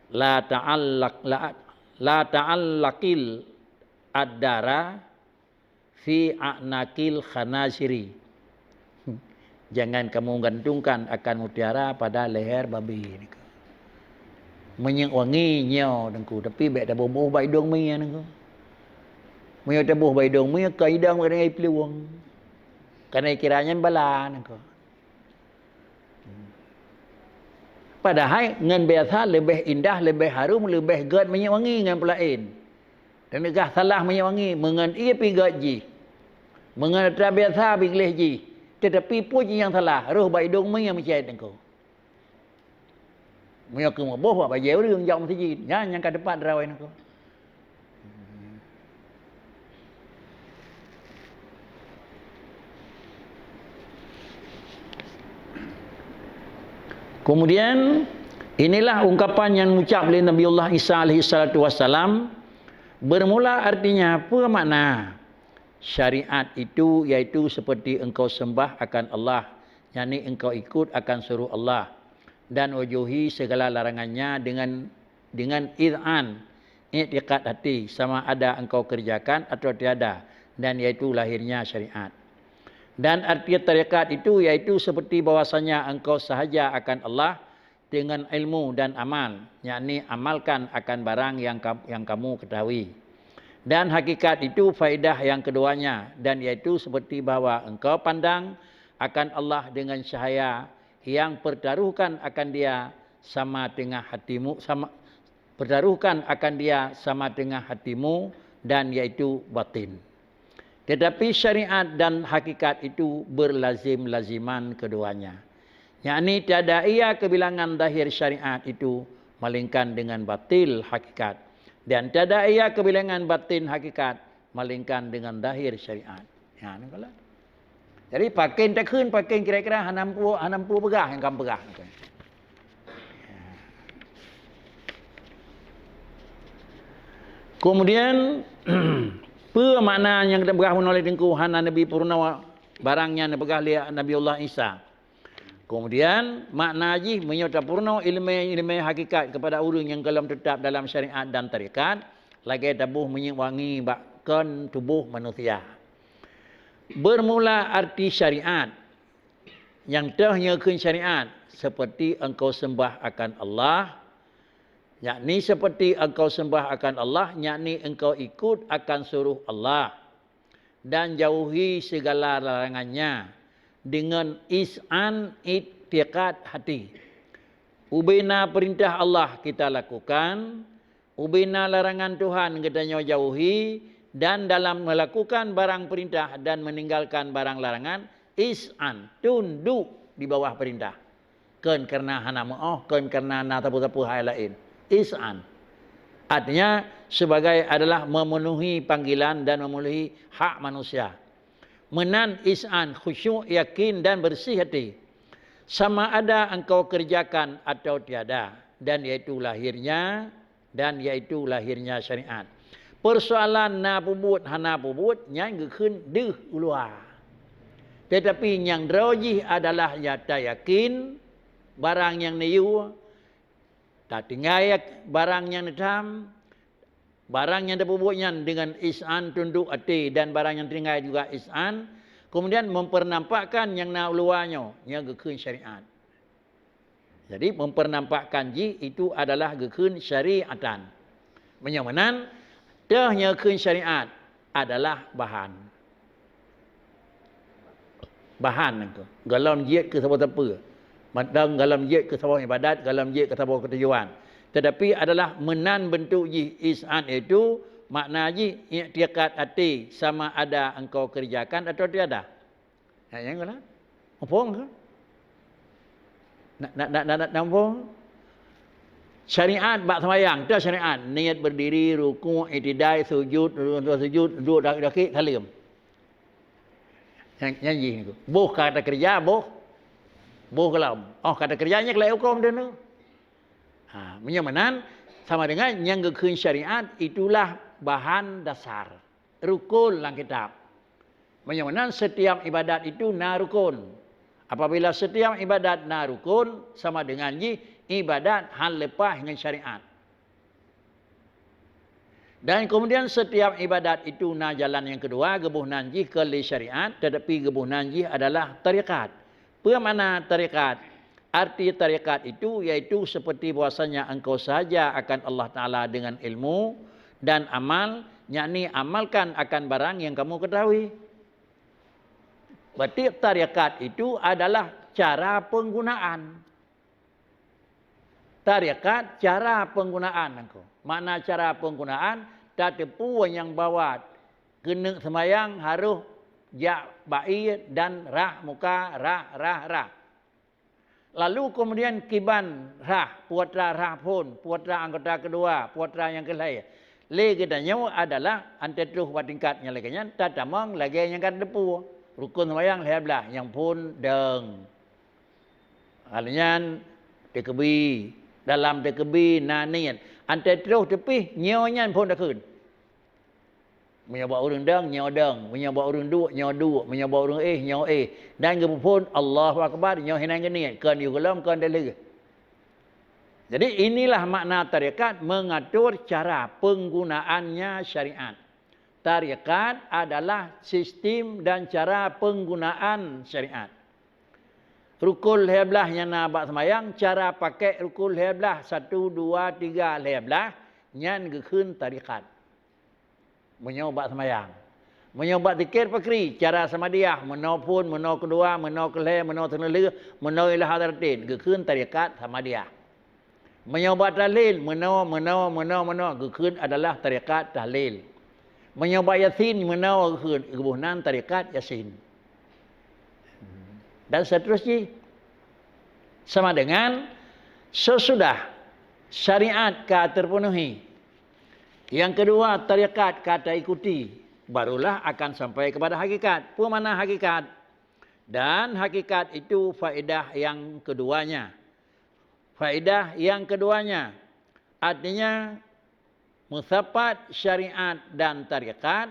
La ta'allaq la, la ta'allaqil ad-dara fi a'naqil khanaziri. Jangan kamu gantungkan akan mutiara pada leher babi. Minyeuk wangi nyoe Teungku, tapi bék taboh-boh bak idong mie Teungku. Meunyoe taboh bak idong mie, ka idong bak idong plueng. Karena kira nyan bala Teungku. Padahai ngon biasa leubeh indah, leubeh harum, leubeh gét minyeuk wangi ngon peulaén. Teuneugah salah minyeuk wangi, meungon ie pih gét jih. Meungon atra biasa pih gleh jih. Teutapi peue jih nyang salah, roh bak idong mie meucai Teungku. Meunyoe keu muboh bak bajée ureuëng jak meuseujid, nyan nyang ka teupat drawai Teungku. Kemudian, inilah ungkapan yang diucap oleh Nabiullah Isa alaihi salatu wasalam, bermula artinya apa makna syariat itu, yaitu seperti engkau sembah akan Allah, yakni engkau ikut akan suruh Allah, dan jauhi segala larangannya dengan dengan iz'an, iktikad hati, sama ada engkau kerjakan atau tiada, dan yaitu lahirnya syariat. Dan arti tarekat itu yaitu seperti bahwasanya engkau sahaja akan Allah dengan ilmu dan amal, yakni amalkan akan barang yang ka-, yang kamu ketahui. Dan hakikat itu faedah yang keduanya, dan yaitu seperti bahwa engkau pandang akan Allah dengan cahaya yang pertaruhkan akan Dia sama tengah hatimu, sama, pertaruhkan akan Dia sama tengah hatimu, dan yaitu batin. Tetapi syariat dan hakikat itu berlazim-laziman keduanya. Yakni tiada ia kebilangan zahir syariat itu melainkan dengan batil hakikat, dan tiada ia kebilangan batin hakikat melainkan dengan zahir syariat. Ya, ni kalau. Jadi pakén takheun, pakén kira-kira hana mampu, hana mampu peugah nyang kamoe peugah. Kemudian, peue makna nyang teupeugah bunoe lé Teungku hana neubi peurunoe barang nyang neupeugah lé Nabiullah Isa? Kemudian, makna jih meunyoe tapeurunoe ileumé-ileumé hakikat keupada ureuëng nyang gohlom teutap dalam syariat dan tarekat, lagée taboh minyeuk wangi bak kon tuboh manusia. Bermula arti syariat, nyang teuh nyoe kheun syariat, seperti engkau sembah akan Allah, yakni seperti engkau sembah akan Allah, yakni engkau ikut akan suruh Allah, dan jauhi segala larangannya dengan iz'an iktikad hati. Ubena perintah Allah kita lakukan, ubena larangan Tuhan geutanyoe jauhi, dan dalam melakukan barang perintah dan meninggalkan barang larangan, iz'an, tunduk di bawah perintah. Kon karena hana meuoh, kon karena na sapeue-sapeue hai laén. Iz'an. Artinya, sebagai adalah memenuhi panggilan dan memenuhi hak manusia. Meunan iz'an, khusyuk, yakin, dan bersih hati. Sama ada engkau kerjakan atau tiada, dan yaitu lahirnya, dan yaitu lahirnya syariat. Persoalan na peubuet hana peubuet, nyan geukheun deuh u luwa. Tetapi nyang droe jih adalah nyata yakin, barang nyang neuyue, tatinggai barang nyang neutam, barang nyang tapeubuet nyan dengan iz'an tunduk até, dan barang nyang tinggai juga iz'an, Kemudian mempernampakkan nyang na u luwa nyoe, nyoe geukheun syariat. Jadi mempernampakkan jih itu adalah geukheun syariatan. Meunyoe meunan, teuh nyoe kheun syariat adalah bahan. Bahan nyan keuh. Gohlom jeuet keu saboh teupeu. Mantong gohlom jeuet keu saboh ibadat, gohlom jeuet keu saboh keutujuan. Tetapi adalah meunan bentuk jih ihsan, yaitu makna jih iktikad até sama ada engkau kerjakan atau tiada. Nah, nyang keunan. Muphom keu? Nak, nak, nak, nak, nak muphom? Syariat bak seumayang, tu syariat. Niat berdiri, rukuk, itidai, sujud, sujud, duduk, dakik, saleuem. Nyang, nyang jih nyoe. Boh ka takeureuja, boh. Boh gohlom. Oh, ka takeureuja nyan keu lhèe hukôm teuh nyoe. Ha, meunyoe meunan, sama dengan nyang geukheun syariat, itulah bahan dasar. Rukun lam kitab. Meunyoe meunan, setiap ibadat itu na rukun. Apabila setiap ibadat na rukun, sama dengan jih ibadat han leupah ngon syariat. Dan kemudian setiap ibadat itu na jalan nyang keudua, geuboh nan jih keu lé syariat, tetapi geuboh nan jih adalah tarekat. Peue makna tarekat? Arti tarekat itu yaitu seperti bahwasanya engkau sahaja akan Allah Taala dengan ilmu dan amal, yakni amalkan akan barang yang kamu ketahui. Berarti tarekat itu adalah cara penggunaan. Tarekat cara penggunaan nyan keuh. Makna cara penggunaan, tateupeue nyang bahwa keuneuk seumayang harôh jak ba'i dan rhah muka, rhah, rhah, rhah. Lalu kemudian kiban rhah, peue atra rhah phôn, peue atra anggota keudua, peue atra nyang keu lhèe. Lé geutanyoe adalah 'an teutroh bak tingkat nyang lagèe nyan, tatamong lagèe nyang ka tateupeue. Rukun seumayang lhèe blaih, nyang phôn dong. Hal nyan teukeubi, dalam teukeubi na niet. 'An teutroh teupih, nyoe nyan phôn takheun. Meunyoe bak ureueng dong, nyoe dong. Meunyoe bak ureueng duek, nyoe duek. Meunyoe bak ureueng éh, nyoe éh. Dan geupeuphôn, Allahu Akbar, nyoe hinan geuniet. Kon yôh gohlom, kon dilheueh. Jadi, inilah makna tarekat, mengatur cara penggunaannya syariat. Tarekat adalah sistem dan cara penggunaan syariat. Rukun lhèe blaih nyang na bak seumayang, cara pakèk rukun lhèe blaih, satu, dua, tiga, lhèe blaih, nyan geukheun tarekat. Meunyoe bak seumayang. Meunyoe bak zikir pakri, cara samadiah, meunoe phôn, meunoe keudua, meunoe keulhèe, meunoe seuneulheueh, meunoe ila hadratin, geukheun tarekat samadiah. Meunyoe bak tahlil, meunoe, meunoe, meunoe, meunoe, geukheun adalah tarekat tahlil. Meunyoe bak Yasin, meunoe geukheun, geuboh nan tarekat Yasin. Dan seterusnya. Sama dengan sesudah syariat ka terpenuhi, yang kedua, tarekat ka taikuti, barulah akan sampai kepada hakikat. Peue makna hakikat? Dan hakikat itu faedah yang keduanya. Faedah yang keduanya, artinya, meusapat syariat dan tarekat,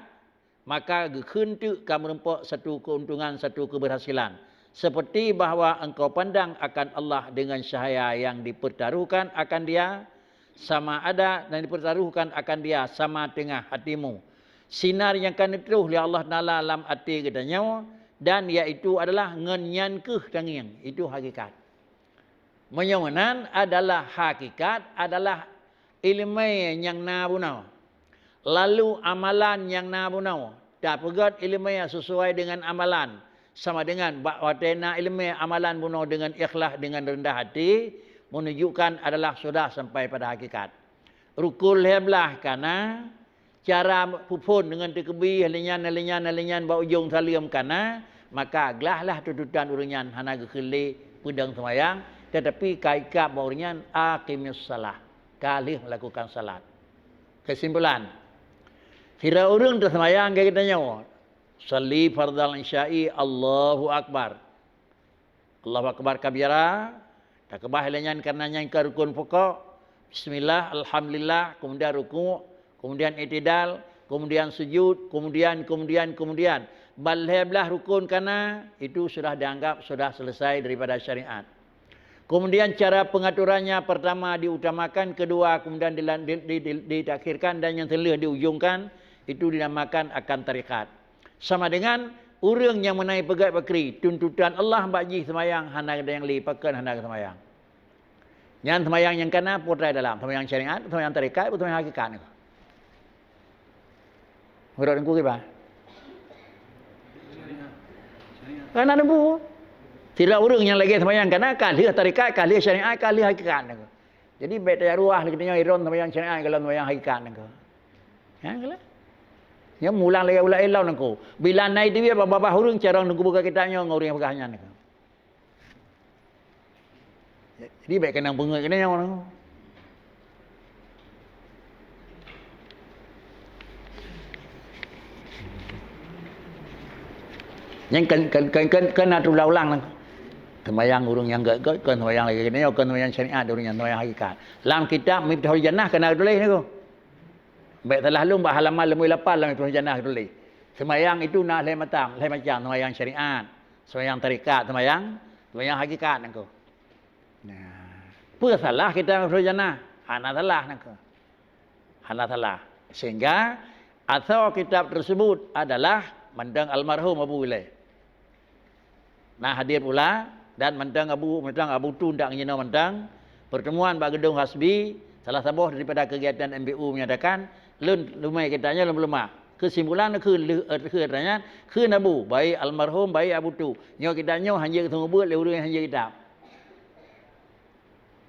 maka geukheun teuk ka meurumpok satu keuntungan, satu keberhasilan. Seperti bahwa engkau pandang akan Allah dengan cahaya yang dipertaruhkan akan Dia sama ada, dan dipertaruhkan akan Dia sama tengah hatimu. Sinar nyang ka neutroh lé Allah Taala lam até geutanyoe, dan yaitu adalah ngon nyan keuh tangieng. Itu hakikat. Meunyoe meunan adalah hakikat, adalah ileumèe nyang na bunoe. Lalu amalan nyang na bunoe. Tapeugöt ileumèe sesuai dengan amalan. Sama dengan bak watèe na ileumèe amalan bunoe dengan ikhlas, dengan rendah hati, menunjukkan adalah sudah sampai pada hakikat. Rukun lhèe blaih ka na, cara peuphôn deungon teukeubi, hal nyan, hal nyan, hal nyan bak ujong saleuem ka na, maka gleh lah tuntutan ureueng nyan hana geukheun lé peudong seumayang, teutapi ka ikab bak ureueng nyan, "Aqimis shalah," ka lheueh melakukan salat. Keusimpulan, sidroe ureueng teuseumayang lagèe geutanyoe, "Shalli fardhal isya'i, Allahu Akbar." Allahu Akbar kabira, takeubah lé nyan karena nyan ka rukun pokok. Bismillah, alhamdulillah, kemudian rukuk, kemudian i'tidal, kemudian sujud, kemudian, kemudian, kemudian. Bak lhèe blaih rukun ka na, itu sudah dianggap sudah selesai daripada syariat. Kemudian cara pengaturannya, pertama diutamakan, kedua kemudian dila-, di, di, di, ditakhirkan, dan yang teulheueh diujungkan, itu dinamakan akan tarekat. Sama dengan Ureuëng nyang meunan peugét bakri, tuntutan Allah bak jih seumayang hana geuda nyang le, pakon hana geuseumayang. Nyan seumayang nyang kana poh trai dalam, seumayang syariat, seumayang tarekat, seumayang hakikat. Meurok Teungku kiban? Kan na lembu. Sidroe ureuëng nyang lagée seumayang kana ka lheueh tarekat, ka lheueh syariat, ka lheueh hakikat. Jadi bék tayaruah lé geutanyoe iron seumayang syariat golom seumayang hakikat nangko. Ya, kala. Nyoe mulang lagée ulak ilong nangko. Bila na idéh babah ureuëng carông nunggu buka kitab nyoe ngon ureuëng peugah nyan nangko. Jadi bék keunong peungeut keunan nyoe nangko. Nyang kan kan kan kan kan na teulang-ulang nangko. Seumayang ureuëng nyang gét-gét kon seumayang lagée nyoe, kon seumayang syariat ureuëng nyang seumayang hakikat. Lam kitab Miftahul Jannah kana tuléh nangko. Bék salah lôn bak halaman leumoe lapan lam Miftahul Jannah tuléh. Seumayang itu na lhée macam, lhée macam, seumayang syariat, seumayang tarekat, seumayang, seumayang hakikat nangko. Nah, peue salah kitab Miftahul Jannah? Hana salah nangko. Hana salah. Sehingga asoe kitab tersebut adalah mantong almarhum Abu ilée. Na hadir pula dan mantong Abu, mantong Abu Tu ndak ngeujinoe mantong pertemuan bak Gedong Hasbi, salah saboh daripada kegiatan M B U menyatakan, lôn lumai kitab nyoe lôn peuleumah. Keusimpulan kheun lheueh, eh, kheun atra nyan, kheun Abu, baik almarhum, baik Abu Tu. Nyoe kitab nyoe hanjeuet geuseumeubeuet lé ureuëng nyang hanjeuet kitab.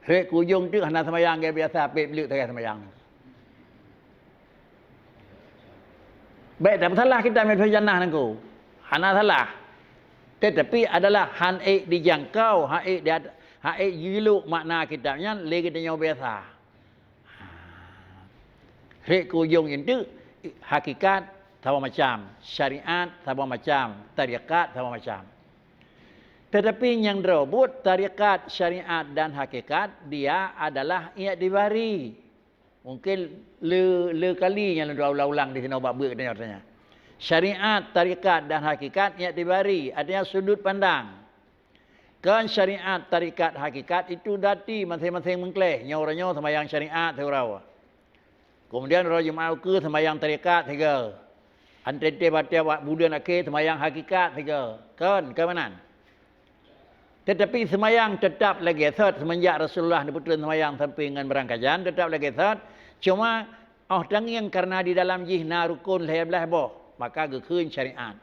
Rhek keu ujong teuk hana seumayang lagée biasa, pet meuleuk sagai seumayang. Bék tapeusalah kitab Miftahul Jannah nangko. Hana salah. Tetapi adalah han ék dijangkau, han ék di, han ék jilok makna kitab nyan lé geutanyoe biasa. Rhek keu ujong nyan teuk, hakikat saboh macam, syariat saboh macam, tarekat saboh macam. Tetapi nyang droe buet tarekat, syariat dan hakikat, dia adalah i'tibari. Mungkin le, le kali nyang lôn ulang-ulang di sinoe bak beuet geutanyoe tanya. Syariat, tarekat dan hakikat i'tibari, artinya sudut pandang. Kon syariat, tarekat, hakikat itu dati maséng-maséng meukleh. Nyoe uroe nyoe seumayang syariat siuroe. Kemudian uroe Jumat ukeue seumayang tarekat sigoe. Antée-antée watée bak buleuen akhé seumayang hakikat sigoe. Kon, kon meunan. Tetapi seumayang teutap lagée sot seumenjak Rasulullah neupeutrön seumayang sampoe ngon beurangkajan teutap lagée sot. Cuma óh tangieng kareuna di dalam jih na rukon lhée blaih boh, maka geukheun syariat.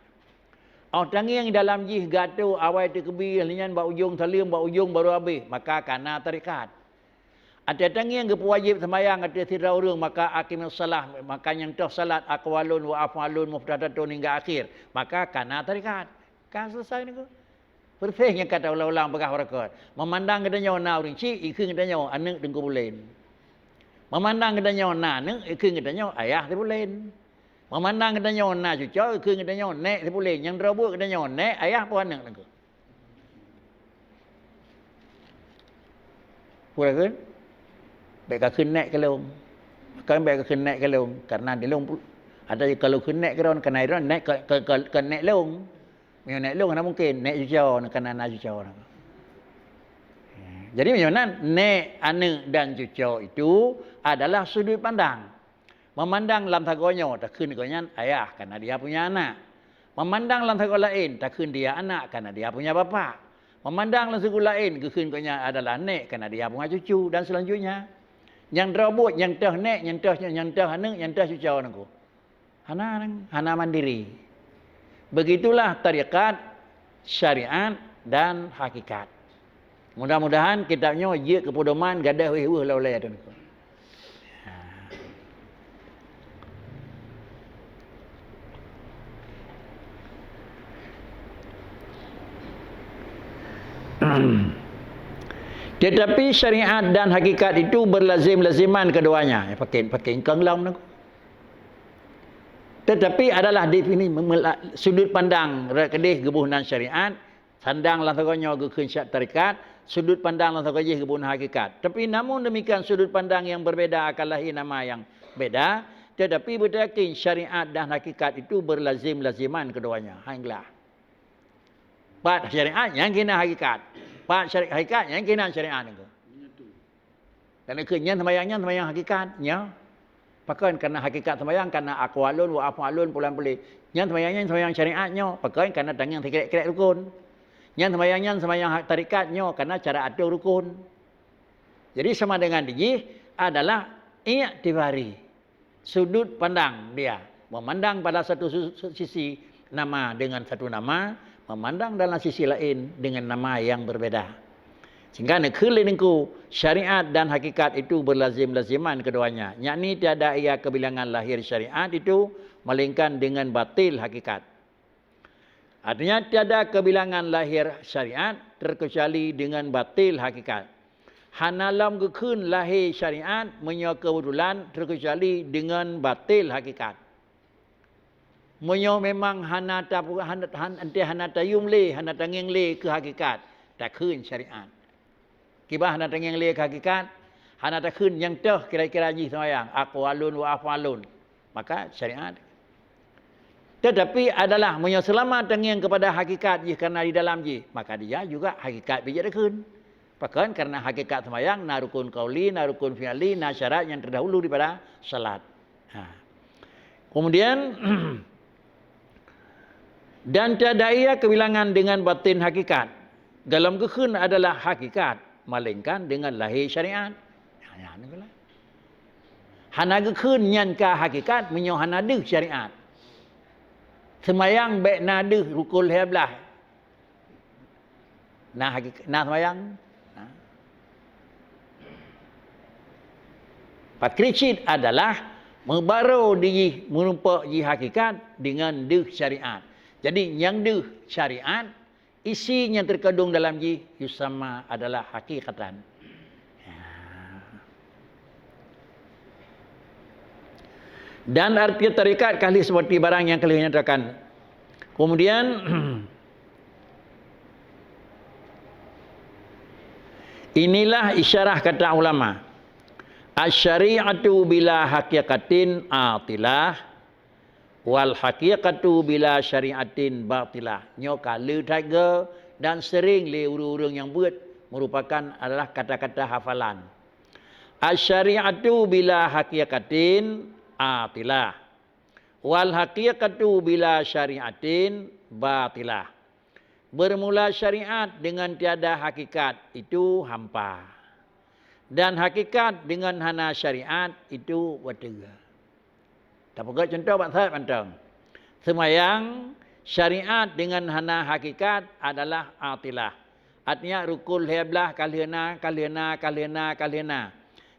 Óh tangieng dalam jih geuatô awai teukeubie lheueh nyan bak ujong saleuem, bak ujong barô abéh, maka kana tarekat. Até tangieng geupeuwajéb seumayang ateueh sidroe ureuëng, maka aqimus shalah, maka nyang toh salat, aqwalun wa af'alun muftahdatun hingga akhir, maka kana tarekat. Ka selesai nangko. Persis nyang ka taulang-ulang peugah baroekot. Meumandang geutanyoe na ureuëng chik, ikheun geutanyoe aneuëk Teungku Bulen. Meumandang geutanyoe na aneuëk, ikheun geutanyoe ayah si Bulen. Meumandang geutanyoe na cucoe, ikheun geutanyoe nék si Bulen. Nyang droe buet geutanyoe nék, ayah po aneuëk nangko. Peue kheun? Bék kakheun nék keu lôn. Kon bék kakheun nék keu lôn, kareuna di lôn pu-, ada ka lôn kheun nék keu droen, kareuna droen nék ka, ka, ka, ka nék lôn. Meunyoe nék lôn hana mungken, nék cucoe na, kareuna na cucoe na. Jadi meunyoe nan, nék, aneuëk dan cucoe itu adalah sudut pandang. Meumandang lam sagoe nyoe takheun gobnyan ayah, kareuna dia punya anak. Meumandang lam sagoe laén takheun dia anak, kareuna dia punya bapak. Meumandang lam sagoe laén geukheun gobnyan adalah nék, kareuna dia punya cucu dan selanjutnya. Nyang droe buet, nyang toh nék, nyang toh, nyang toh aneuëk, nyang toh cucoe nangko. Hana, hana mandiri. Begitulah tarekat, syariat dan hakikat. Mudah-mudahan kitab nyoe jeuet keu peudoman gadoh wéh-wéh lom lé ateueh nangko. Tetapi syariat dan hakikat itu berlazim-laziman keduanya. Ya, pakai, pakai engkang lam nangko. Tetapi adalah definisi mem-, mela-, sudut pandang rot keudeh geuboh nan syariat, sandang lam sagoe nyoe geukheun syat tarekat, sudut pandang lam sagoe jih geuboh nan hakikat. Tapi namun demikian sudut pandang yang berbeda akan lahir nama yang beda, tetapi beutayakin syariat dan hakikat itu berlazim-laziman keduanya. Hai glah. Pat syariat nyang keunan hakikat. Pat syari-, hakikat nyang keunan syariat nangko. Dan ikheun nyan seumayang nyan seumayang hakikat, nyo. Pakon karena hakikat sembahyang, karena aqwalun wa af'alun pulan pulih. Nyan sembahyang nyan sembahyang syariat nyoe, pakon karena tangieng sikrek-krek rukun. Nyan sembahyang nyan sembahyang ha-, tarekat nyoe, karena cara atur rukun. Jadi sama dengan dijih adalah iktibari. Sudut pandang dia, memandang pada satu su-, su-, sisi nama dengan satu nama, memandang dalam sisi lain dengan nama yang berbeda. Sehingga neukheun lé Teungku, syariat dan hakikat itu berlazim-laziman keduanya, yakni tiada ia kebilangan lahir syariat itu melainkan dengan batil hakikat. Artinya, tiada kebilangan lahir syariat terkecuali dengan batil hakikat. Hana lom geukheun lahé syariat meunyoe keubeutulan terkecuali dengan batil hakikat. Meunyoe memang hana ta-, hana, han-, enteuk hana tayum lé, hana tangieng lé keu hakikat, takheun syariat. Kiban hana tangieng lé keu hakikat, hana takheun nyang toh kira-kira jih sembahyang, aqwalun wa af'alun, maka syariat. Tetapi adalah meunyoe seulama tangieng kepada hakikat jih karena di dalam jih, maka dia juga hakikat bijak takheun. Pakon? Karena hakikat sembahyang na rukun qauli, na rukun fi'li, na syarat yang terdahulu daripada salat. Ha. Kemudian, dan tiada ia kebilangan dengan batin hakikat. Golom geukheun adalah hakikat, melainkan dengan lahé syariat. Ha, nyan geulah. Hana geukheun nyan ka hakikat meunyoe hana deuh syariat. Seumayang bék na deuh rukun lhée blaih. Na hakik-, na seumayang. Na. Pakri cit adalah meubaroe di jih meurumpok jih hakikat dengan deuh syariat. Jadi, nyang deuh syariat, isi nyang terkandung dalam jih, yusamma adalah hakikatan. Ya. Dan arti tarekat ka lheueh seperti barang nyang ka lheueh nyatakan. Kemudian, inilah isyarah kata ulama, "Asy-syari'atu bila haqiqatin atilah, wal haqiqatu bila syari'atin batilah." Nyoe ka le that geu dan sering lé ureuëng-ureuëng nyang beuet merupakan adalah kata-kata hafalan. "Asy-syari'atu bila haqiqatin atilah, wal haqiqatu bila syari'atin batilah." Bermula syariat dengan tiada hakikat itu hampa. Dan hakikat dengan hana syariat itu watée. Tapeugah contoh bak that mantong. Seumayang, syariat dengan hana hakikat adalah atilah. Artinya rukun lhée blaih ka lheueh na, ka lheueh na, ka lheueh na, ka lheueh na.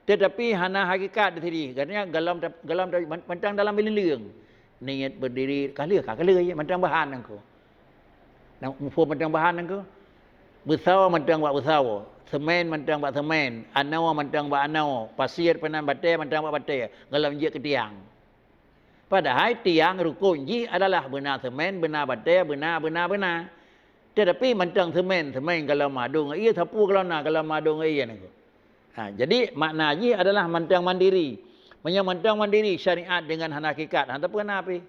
Tetapi hana hakikat di sini. Katanya golom, golom mantong dalam bileung. Niet berdiri, ka lheueh, ka lheueh, mantong bahan nangko. Na muphom mantong bahan nangko. Beusawa mantong bak beusawa, semen mantong bak semen, anoe mantong bak anoe, pasie peunan batée mantong bak batée, golom jeuet keu tiang. Padahai tiang rukon jih adalah beuna semen, beuna batée, beuna, beuna, beuna. Tetapi mantong semen, semen golom adu ngon ie, sapeue golom na golom adu ngon ie nangko. Ha, jadi makna jih adalah mantong mandiri. Meunyoe mantong mandiri syariat dengan hana hakikat, hana teupeu na pih.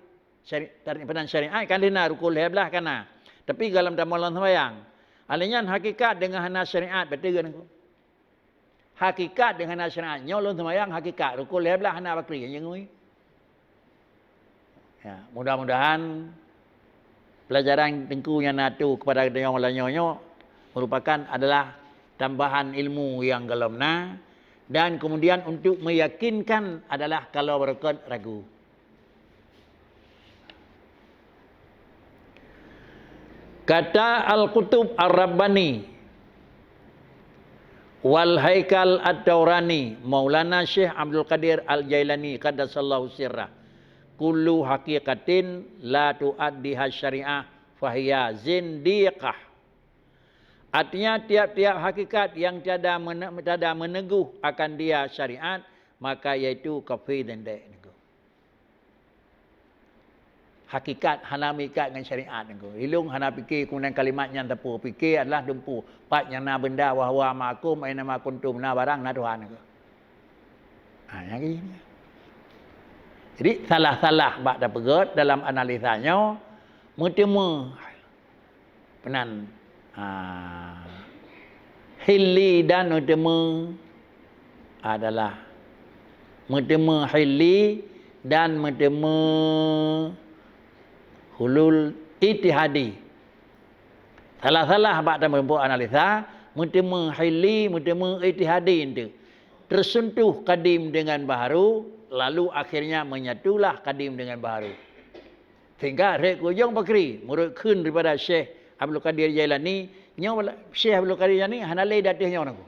Syari-, tar-, peunan syariat kan lheueh na rukon lhée blaih ka na. Tapi golom tamong lam seumayang. Alèh nyan hakikat deungon hana syariat beutôi nangko. Hakikat deungon hana syariat nyoe lôn seumayang hakikat rukon lhée blaih hana bakri nyang ngui. Ya, mudah-mudahan pelajaran Teungku nyang na tuwoe kepada geutanyoe malam nyoe nyoe merupakan adalah tambahan ilmu nyang golom na dan kemudian untuk meyakinkan adalah kalau beureukat ragu. Kata Al-Qutub Ar-Rabbani wal Haikal At-Taurani, Maulana Syekh Abdul Qadir Al-Jailani qaddasallahu sirrah, "Kullu haqiqatin la tuaddiha syariah fahiya zindiqah." Artinya, tiap-tiap hakikat yang tiada mene-, tiada meneguh akan dia syariat, maka yaitu kafir dan dek nangko. Hakikat hana meuikat ngon syariat nangko. Ilong hana pike keumudian kalimat nyan teupeu. Pike adalah dumpu. Pat nyang na beunda bahwa ma'akum aina ma kuntum, na barang na Tuhan nangko. Ha, nyang ini. Jadi salah-salah bak tapeugét dalam analisa nyoe meuteumé peunan, ha, Hilli dan meuteumé adalah Meuteumé hili dan meuteumé hulul itihadi. Salah-salah bak tameurumpok analisa, meuteumé hili, meuteumé itihadi enteuk. Tersentuh kadim dengan baharu, lalu akhirnya menyatulah kadim dengan baharu. Sehingga rhek keu ujong pakri, meureuet kheun daripada Syekh Abdul Qadir Jailani, nyoe Syekh Abdul Qadir Jailani hana lé di ateueh nyoe nangku.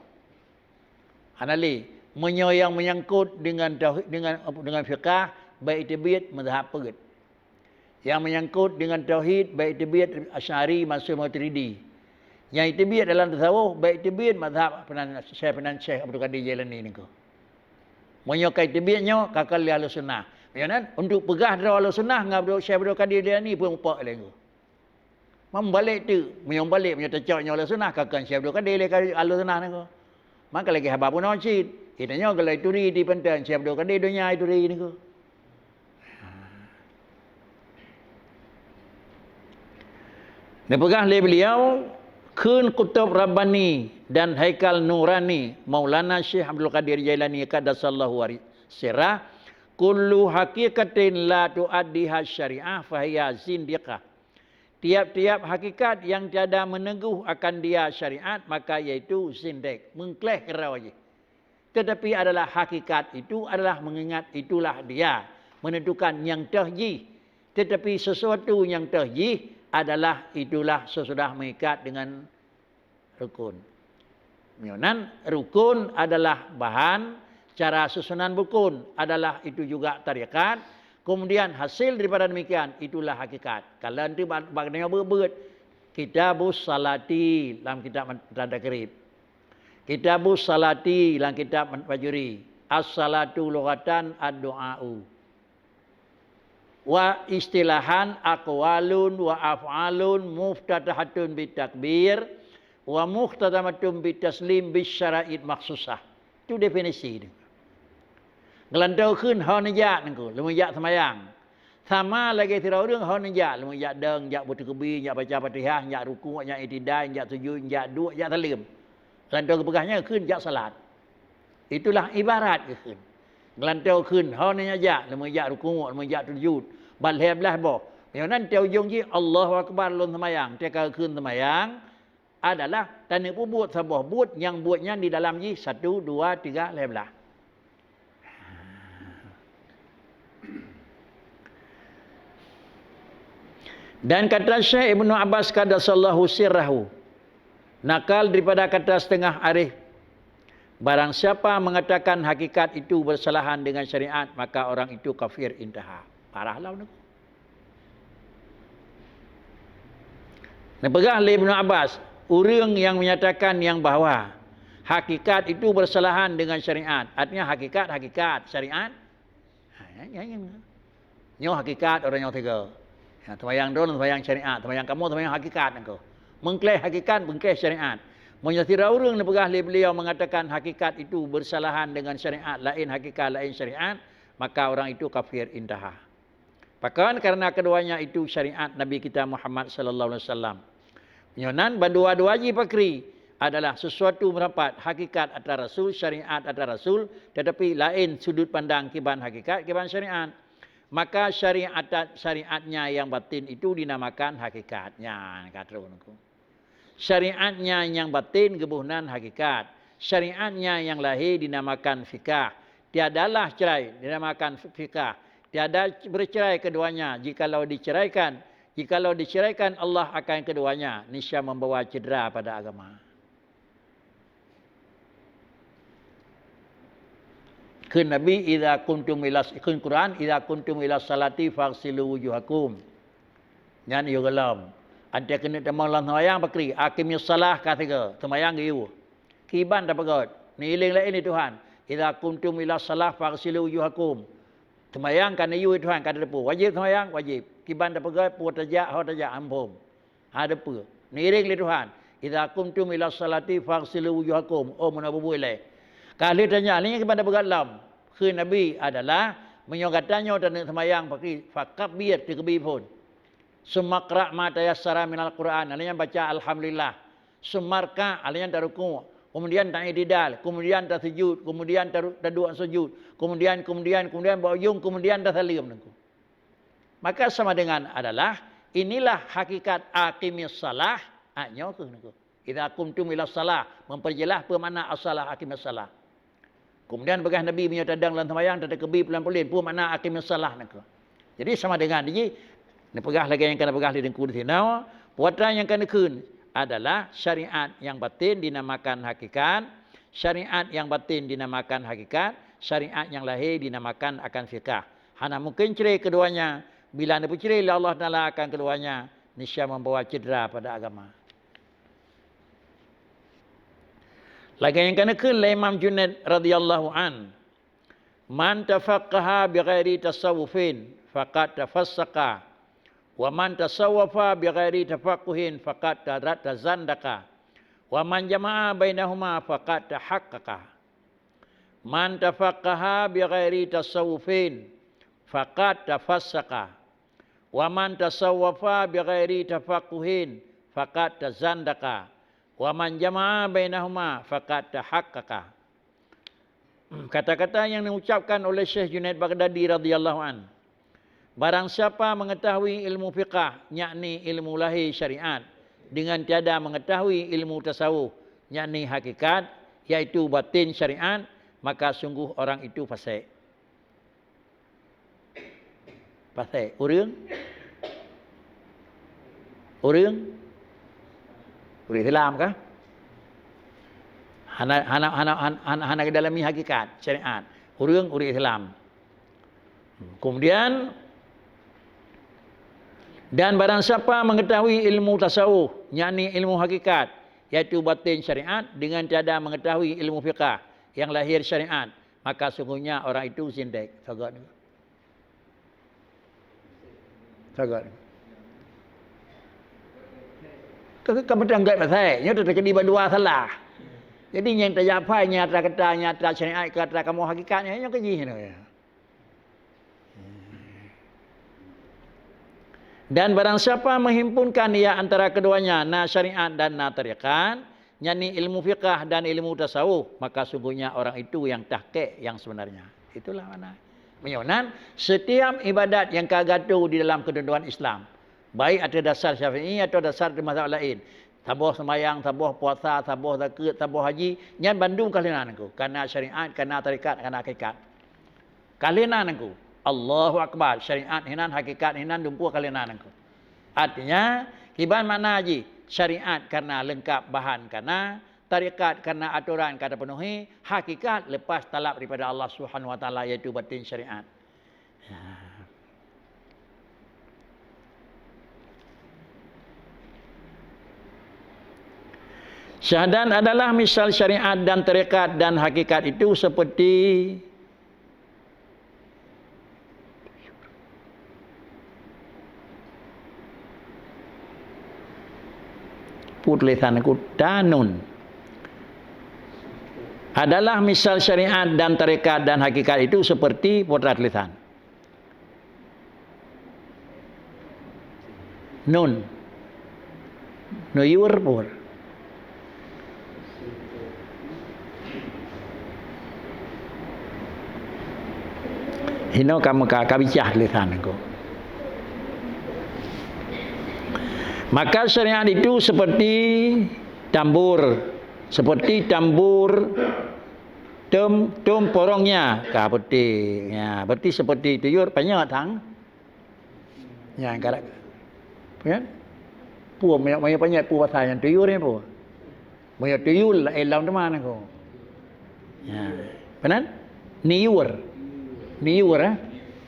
Hana lé. Meunyoe nyang menyangkut dengan tauhid, dengan, dengan fiqah, baik teubiet mazhab peuet. Nyang menyangkut dengan tauhid, baik teubiet Asy'ari, Mansur, Maturidi. Nyang teubiet dalam tasawuf, baik teubiet mazhab Syekh, Syekh Abdul Qadir Jailani niko. Meunyoe ka teubiet nyoe, ka keu lé Ahlussunnah. Meunyoe nan, untuk peugah droe Ahlussunnah ngon Abdul, Syekh Abdul Qadir Jailani pun mupok lé niko. Meumbalek teuk, meunyoe balek, meunyoe teucok nyoe Ahlussunnah, ka kon Syekh Abdul Qadir lé ka Ahlussunnah niko. Maka lagée haba bunoe cit. Geutanyoe golom turi di pantan Syekh Abdul Qadir donya turi niko. Neupeugah lé beliau, kheun Kutub Rabbani dan Haikal Nurani Maulana Syekh Abdul Qadir Jailani qaddasallahu sirrah, kullu haqiqatin la tuaddiha syariah fahiya zindiqah. Tiap-tiap hakikat yang tiada meneguh akan dia syariat, maka yaitu zindek, meungkléh keudroe jih. Tetapi adalah hakikat itu adalah mengingat itulah dia, menentukan nyang toh jih. Tetapi sesuatu nyang toh jih adalah itulah sesudah mengikat dengan rukun. Meunyoe nan rukun adalah bahan, cara susunan rukun adalah itu juga tarekat, kemudian hasil daripada demikian itulah hakikat. Kalau nanti bak, bak nyoe beuet-beuet, Kitabus Salati lam kitab Takrib. Kitabus Salati lam kitab Bajuri. As-salatu lughatan ad-du'a'u. Wa istilahan aqwalun wa af'alun muftatahatun bitakbir wa mukhtatamatun bitaslim bisyaraid makhsusah. Itu definisi dia. Geulantoe kheun ho neujak nangku, leumeujak seumayang. Sama lagée sidroe ureuëng ho neujak, leumeujak dong, jak beuteukeubie, jak baca Fatihah, jak rukuk, jak itidai, jak sujud, jak duek, jak saleuem. Geulantoe geupeugah nyan kheun jak salat. Itulah ibarat geukheun. Geulantoe kheun, ho neujak, leumeujak rukuk, leumeujak sujud, bak lhée blaih boh. Meunyoe nan teu ujong jih, Allahu Akbar lôn seumayang, teu ka kheun seumayang adalah taneupeue buet saboh buet nyang buet nyan di dalam jih satu, dua, tiga, lhée blaih. Dan kata Syekh Ibnu Abbas qaddasallahu sirrahu, nakal daripada kata setengah arif, barang siapa mengatakan hakikat itu bersalahan dengan syariat, maka orang itu kafir, intaha. Parah lah. Neupeugah lé Ibnu Abbas, ureuëng nyang menyatakan nyang bahwa hakikat itu bersalahan dengan syariat, artinya hakikat, hakikat, syariat, ha, nyan, nyan, nyan. Nyoe hakikat ureuëng nyang tiga. Ya, seumayang droe, seumayang syariat, seumayang kamoe, seumayang hakikat nangku. Meungkléh hakikat, meungkléh syariat. Meunyoe sidroe ureuëng neupeugah lé beliau mengatakan hakikat itu bersalahan dengan syariat, laén hakikat, laén syariat, maka orang itu kafir, intaha. Pakon? Karena keduanya itu syariat Nabi kita Muhammad sallallahu alaihi wasallam. Nyoe nan bandua-dua jih pakri adalah sesuatu meurapat hakikat atra Rasul, syariat atra Rasul, tetapi laén sudut pandang kiban hakikat, kiban syariat. Maka syariat, syariatnya yang batin itu dinamakan hakikat. Nyan ka troh nangku. Syariatnya nyang batin geuboh nan hakikat. Syariatnya nyang lahé dinamakan fikah. Tiadalah cerai dinamakan fikah. Tiada bercerai keduanya. Jikalau diceraikan, jikalau diceraikan Allah akan keduanya, niscaya membawa cedera pada agama. Kheun Nabi, "Idza kuntum ila," kheun Quran, "Idza kuntum ila salati faghsilu wujuhakum." Nyan yue gohlom. Anté keuneuk tamong lam seumayang pakri, "Aqimis shalah," ka sigoe, seumayang geuyue. Kiban tapeugét, neuiléng laén lé Tuhan, "Idza kuntum ila shalah faghsilu wujuhakum." Seumayang ka neuyue Tuhan, ka teupeue. Wajéb seumayang, wajéb. Kiban tapeugét, peue tajak, ho tajak, ampôn. Ha, teupeue. Neuiréng lé Tuhan. "Idza qumtum ila shalati faghsilu wujuhakum." Oh, meunan bubuih lé. Ka lheueh tanyong, lé nyan kiban tapeugét lom. Kheun Nabi adalah, meunyoe gata nyoe taneuk seumayang pakri, fakabbir, teukeubie phon. Summa qra ma tayassara minal Qur'an. Lé nyan baca Alhamdulillah. Summa rka, lé nyan tarukuk. kemudian ta'iktidal, kemudian tasujud, kemudian taru-, taduek sujud, kemudian, kemudian, kemudian bak ujong, kemudian tasaleuem, Teungku. Maka sama dengan adalah, inilah hakikat aqimis shalah, ha, nyoe kheueh, Teungku. Idza qumtum ila shalah, memperjelas peue makna as-shalah, aqimis shalah. Kemudian peugah Nabi, meunyoe tadong lam seumayang, tateukeubi pulan-pulan, peue makna aqimis shalah, Teungku. Jadi sama dengan jih, neupeugah lagèe nyang ka neupeugah lé Teungku disinoe, peue atra nyang ka neukheun adalah syariat nyang batin dinamakan hakikat, syariat nyang batin dinamakan hakikat, syariat nyang lahé dinamakan akan fiqah. Hana mungken cre keduanya. Bila neupeucre lé Allah Taala akan keduanya, niscaya membawa cedera pada agama. Lagèe nyang ka neukheun lé Imam Junaid radhiyallahu an, "Man tafaqqaha bighairi tasawufin faqad tafassaqa, wa man tasawwafa bighairi tafaqquhin faqad tara-, tazandaqa, wa man jama'a bainahuma faqad tahaqqaqa." Man tafaqqaha bighairi tasawufin faqad tafassaqa, wa man tasawwafa bighairi tafaqquhin faqad tazandaqa, wa man jama'a bainahuma faqad tahaqqaqa. Kata-kata yang diucapkan oleh Syekh Junaid Baghdadi radhiyallahu an, "Barang siapa mengetahui ilmu fiqah, yakni ilmu lahé syariat, dengan tiada mengetahui ilmu tasawuf, yakni hakikat, yaitu batin syariat, maka sungguh orang itu fasik." Fasik. Ureueng? Ureueng? Ureueng Islam kah? Hana, hana, hana, hana, hana, hana geudalami hakikat syariat. Ureueng, ureueng Islam. Kemudian, "Dan barang siapa mengetahui ilmu tasawuf, yakni ilmu hakikat, yaitu batin syariat, dengan tiada mengetahui ilmu fiqah yang lahir syariat, maka sungguhnya orang itu zindik." Sagat. Sagat. Ka, ka, ka meuteunggak pasai, nyoe teukeudi bandua salah. Jadi nyang tajak phai nyang atra kata, nyang atra syariat, keu atra kamoe hakikat, nyoe, nyoe keujih nyoe. Dan barang siapa menghimpunkan ia antara keduanya, na syariat dan na tarekat, yakni ilmu fiqah dan ilmu tasawuf, maka sungguhnya orang itu yang tahqiq yang sebenarnya. Itulah makna. Meunyoe nan, setiap ibadat nyang ka geuatô di dalam keutentuan Islam, baik ateueh dasar Syafi'i atau dasar di mazhab laén, saboh seumayang, saboh puasa, saboh zakeuet, saboh haji, nyan bandum ka lheueh na Teungku, ka na syariat, ka na tarekat, ka na hakikat. Ka lheueh na Teungku. Allahu Akbar. Syariat hinan, hakikat hinan, dumpeue ka lheueh na Teungku. Artinya, kiban makna jih, syariat karena leungkap bahan ka na, tarekat karena atoran ka teupenuhi, hakikat lepas talab daripada Allah Subhanahu Wa Taala, yaitu batin syariat. Ya. Syahadat adalah misal syariat dan tarekat dan hakikat itu seperti Peue tulésan Teungku? Tanun. Adalah misal syariat dan tarekat dan hakikat itu seperti peue tulésan. Nun. Nuyur pun. Hino kamu ka, ka bicah tulésan Teungku. Maka syariat itu seperti tambur, seperti tambur tem, tem porongnya. Ka peuti, ya, berarti seperti tuyur, panyöt tang. Nyan ka, kan? Peue meunyoe, meunyoe panyöt peue basa nyan tuyur nyan peue? Meunyoe tuyul, eh, lom teuma Teungku. Ya. Peue nan? Niyur. Niyur, eh?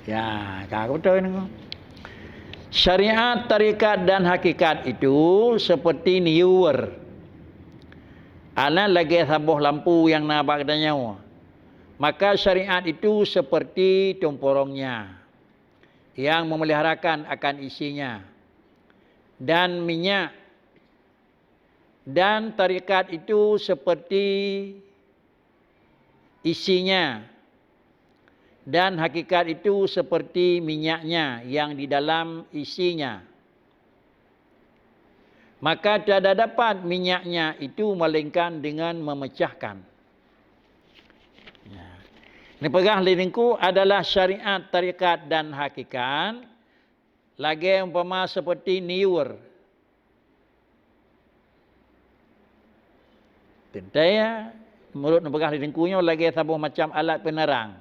Ya, ka beutôi Teungku. Syariat, tarekat dan hakikat itu seperti niyur. Alah lagèe saboh lampu nyang na bak geutanyoe. Maka syariat itu seperti tem porongnya, yang memeliharakan akan isinya. Dan minyak, dan tarekat itu seperti isinya, dan hakikat itu seperti minyaknya yang di dalam isinya. Maka tiada dapat minyaknya itu melainkan dengan memecahkan. Ya. Neupeugah lé Teungku adalah syariat, tarekat dan hakikat lagée umpama seperti niur. Teuntée, meunurot neupeugah lé Teungku nyoe lagée saboh macam alat penerang.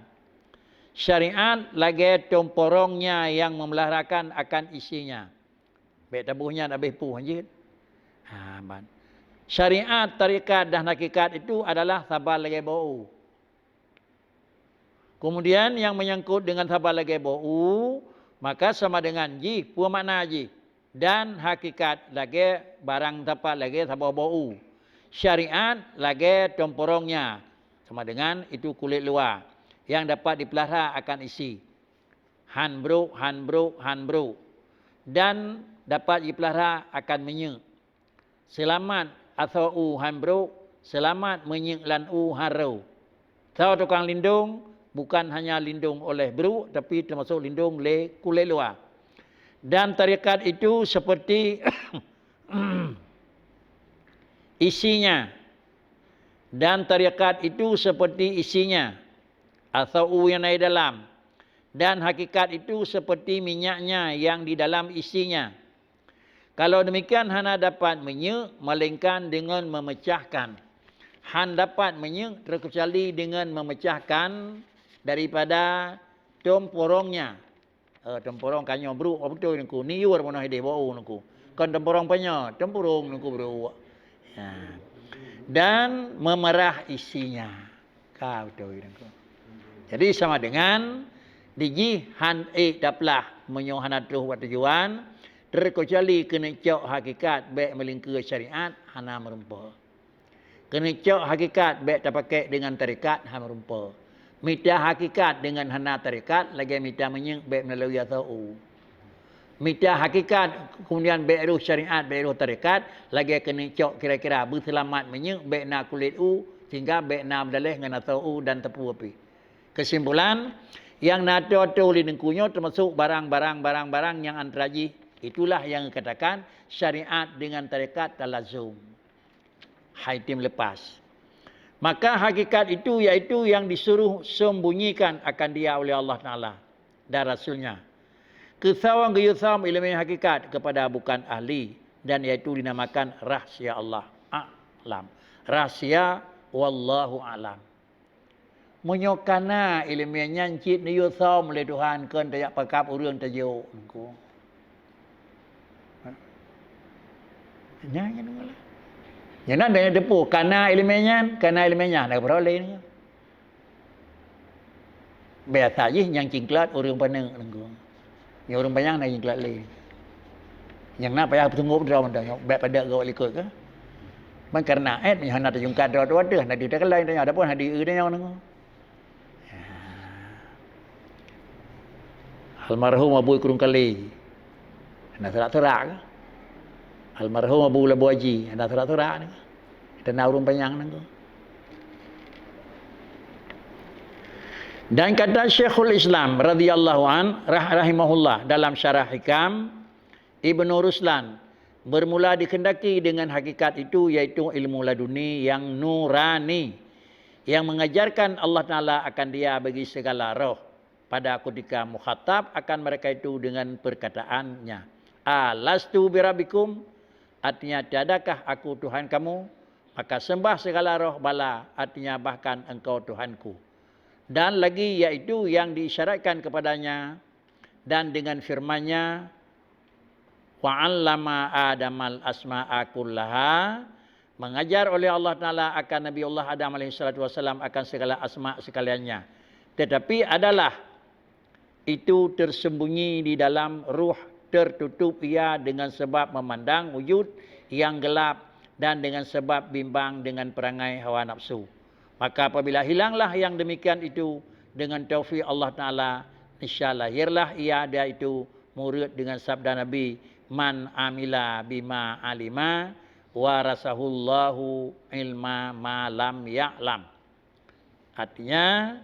Syariat lagée tomporongnya yang memeliharakan akan isinya. Bék taboh nyan habéh poh jeuet. Ha, ban. Syariat, tarekat dan hakikat itu adalah saban lagée boh u. Kemudian yang menyangkut dengan saban lagée boh u, maka sama dengan jih, peue makna jih? Dan hakikat lagée barang sapat lagée saboh boh u. Syariat lagée tomporongnya, sama dengan itu kulit luar, yang dapat dipeulahra akan isi. Han brok, han brok, han brok. Dan dapat jipeulahra akan minyeuk. Seulamat asoe u han brok, seulamat minyeuk lam u han ro. Soe tukang lindong, bukan hanya lindong oleh brok, tapi termasuk lindong lé kulit luar. Dan tarekat itu seperti isinya. Dan tarekat itu seperti isinya, asoe u nyang na di dalam. Dan hakikat itu seperti minyaknya yang di dalam isinya. Kalau demikian, hana dapat minyeuk, melainkan dengan memecahkan. Han dapat minyeuk, terkecuali dengan memecahkan daripada tomporongnya. Eh, tomporong ka nyoe brok, oh, beutôi Teungku. Niur peunoh idéh boh u Teungku. Kon tomporong panyoe, tomporong Teungku brok. Ya. Dan memerah isinya. Ka beutôi Teungku. Jadi sama dengan dijih han ék taplah meunyoe hana troh bak tujuan, terkecuali keuneuk cok hakikat bék meulingkeue syariat, hana meurumpok. Keuneuk cok hakikat bék tapakék deungon tarekat, hana meurumpok. Mita hakikat deungon hana tarekat lagée mita minyeuk bék meulalu asoe u. Mita hakikat, kemudian bék roh syariat, bék roh tarekat, lagée keuneuk cok kira-kira beuseulamat minyeuk bék na kulit u, sehingga bék na meudaléh ngon asoe u dan teupeu pih. Kesimpulan, nyang na atô-atô lé Teungku nyoe teumasok barang-barang, barang-barang nyang antara jih, itulah nyang geukatakan syariat deungon tarekat talazum. Hai tem lepas. Maka hakikat itu yaitu yang disuruh sembunyikan akan dia oleh Allah Taala dan Rasulnya. Keu soe geuyue som ileumé hakikat kepada bukan ahli, dan yaitu dinamakan rahsia Allah. A'lam. Rahsia, wallahu a'lam. Meunyoe kana ileumé nyan cit neuyue som lé Tuhan, kon tajak pakab ureuëng tajok Teungku. Nyan, nyan, nyan. Nyan na teupeue, kana ileumé nyan, kana ileumé nyan, na peureulée nyan. Biasa jih nyang cingklat ureuëng paneuk Teungku. Nyang ureuëng panyang na cingklat lé. Nyang na payah peutunggu droe mantong nyoe, bék padub gob likot ka. Ban kareuna ék nyoe hana tajungkat droe-droe teuh, hana ditakala tanyoe, adapun hana di-eu tanyoe Teungku. Ya. Almarhum Abu Ikrung Kali. Hana surak-surak ke? Almarhum Abu Labu Haji. Hana surak-surak ni. Teunak ureuëng panyang nangku. Dan kata Syekhul Islam radhiyallahu an, rah-, rahimahullah dalam syarah Hikam, Ibnu Ruslan, bermula dikehendaki dengan hakikat itu, yaitu ilmu laduni yang nurani, yang mengajarkan Allah Taala akan dia bagi segala roh pada ketika mukhatab akan mereka itu dengan perkataannya, "Alastu birabbikum?" Artinya, "Tiadakah aku Tuhan kamu?" Maka sembah segala roh, "Bala," artinya, "Bahkan engkau Tuhanku." Dan lagi, yaitu yang diisyaratkan kepadanya dan dengan firman-Nya, "Wa 'allama Adamal asma'a kullaha," mengajar oleh Allah Taala akan Nabi Allah Adam alaihissalatu wassalam akan segala asma sekaliannya. Tetapi adalah itu tersembunyi di dalam ruh, tertutup ia dengan sebab memandang wujud yang gelap dan dengan sebab bimbang dengan perangai hawa nafsu. Maka apabila hilanglah yang demikian itu dengan taufik Allah Taala, niscaya lahirlah ia, dia itu, murid dengan sabda Nabi, "Man amila bima alima, warasahullahu ilma ma lam ya'lam." Artinya,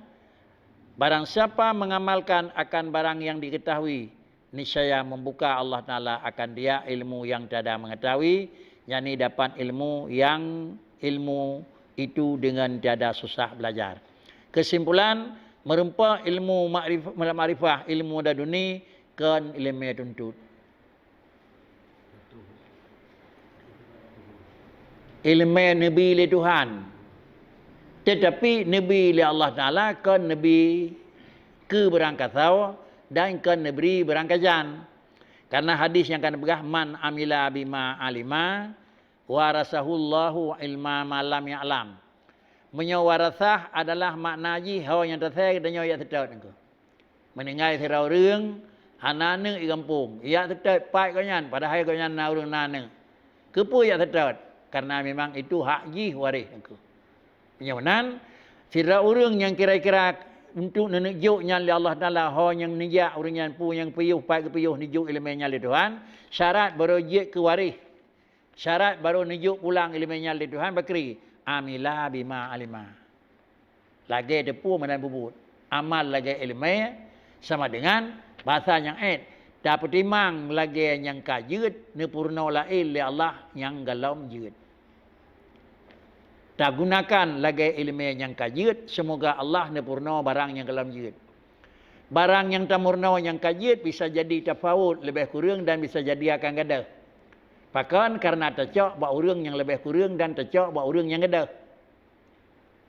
barang siapa mengamalkan akan barang yang diketahui, niscaya membuka Allah Taala akan dia ilmu yang tiada mengetahui, Yakni dapat ilmu yang ilmu itu dengan tiada susah belajar. Kesimpulan, meureumpok ilmu makrif-, makrifah, ilmu laduni, kon ileumèe tuntot. Ileumèe neubi lé Tuhan. Tetapi neubi lé Allah Taala kon neubi keu beurangkasoe dan kon neubri beurangkajan. Karena hadis nyang ka neupeugah, "Man amila bima alima, warasahullahu ilma ma lam ya'lam." Meunyoe warasah adalah makna jih ho nyang tasai geutanyoe jak seutôt nangkeuh. Meuninggai sidroe ureuëng hana aneuk di gampông, jak seutôt pat gobnyan, padahai gobnyan na ureuëng na aneuk. Keupeue jak seutôt? Karena memang itu hak jih waréh nangkeuh. Meunyoe meunan, sidroe ureuëng nyang kira-kira untuk neuneuk jok nyan lé Allah Taala, ho nyang neujak ureuëng nyan, peue nyang piôh, pat geupiôh neujok ileumèe nyan lé Tuhan, syarat baroe jeuet keu waréh. Syarat baroe neujok pulang ileumèe nyan lé Tuhan, pakri, amila bima alima. Lagèe teupeu meunan bubuet. Amal lagèe ileumèe sama dengan basa nyang ék. Tapeutimang lagèe nyang ka jeuet, neupeurunoe laén lé Allah nyang gohlom jeuet. Tagunakan lagèe ileumèe nyang ka jeuet, seumoga Allah neupeurunoe barang nyang gohlom jeuet. Barang nyang tameurunoe nyang ka jeuet bisa jadi tafawut leubeh kureueng dan bisa jadi akan gadôh. Pakon? Karena tacok bak ureuëng nyang leubeh kureueng dan tacok bak ureuëng nyang gadôh.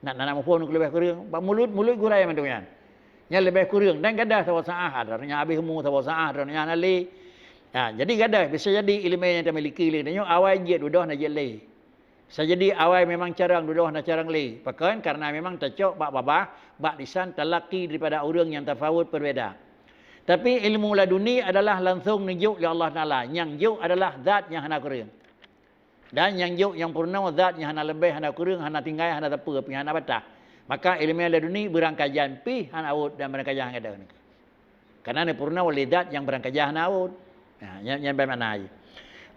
Nak, nak, nak muphom leubeh kureueng. Bak mulut, mulut gurèe mandum nyan. Nyang leubeh kureueng dan gadôh saboh saát, droeneuh nyan habéh umu saboh saát, droeneuh nyan hana lé. Ha, jadi gadôh, bisa jadi ileumèe nyang tamiliki lé tanyoe awai jeuet dudoe na jeuet lé. Bisa jadi awai memang carông dudoe na carông lé. Pakon? Karena memang tacok bak babah, bak lisan talaki daripada ureuëng nyang tafawut perbeda. Tapi ilmu laduni adalah langsung neujok lé Allah Taala. Nyang jok adalah zat nyang hana kureueng. Dan nyang jok nyang peurunoe zat nyang hana leubeh, hana kureueng, hana tinggai, hana sapeue pih, hana bataih. Maka ileumèe laduni beurangkajan pih hana awot dan beurangkajan hana gadôh nangkeuh. Karena neupeurunoe lé zat nyang beurangkajan hana awot. Nah, nyan, nyan bak makna jih.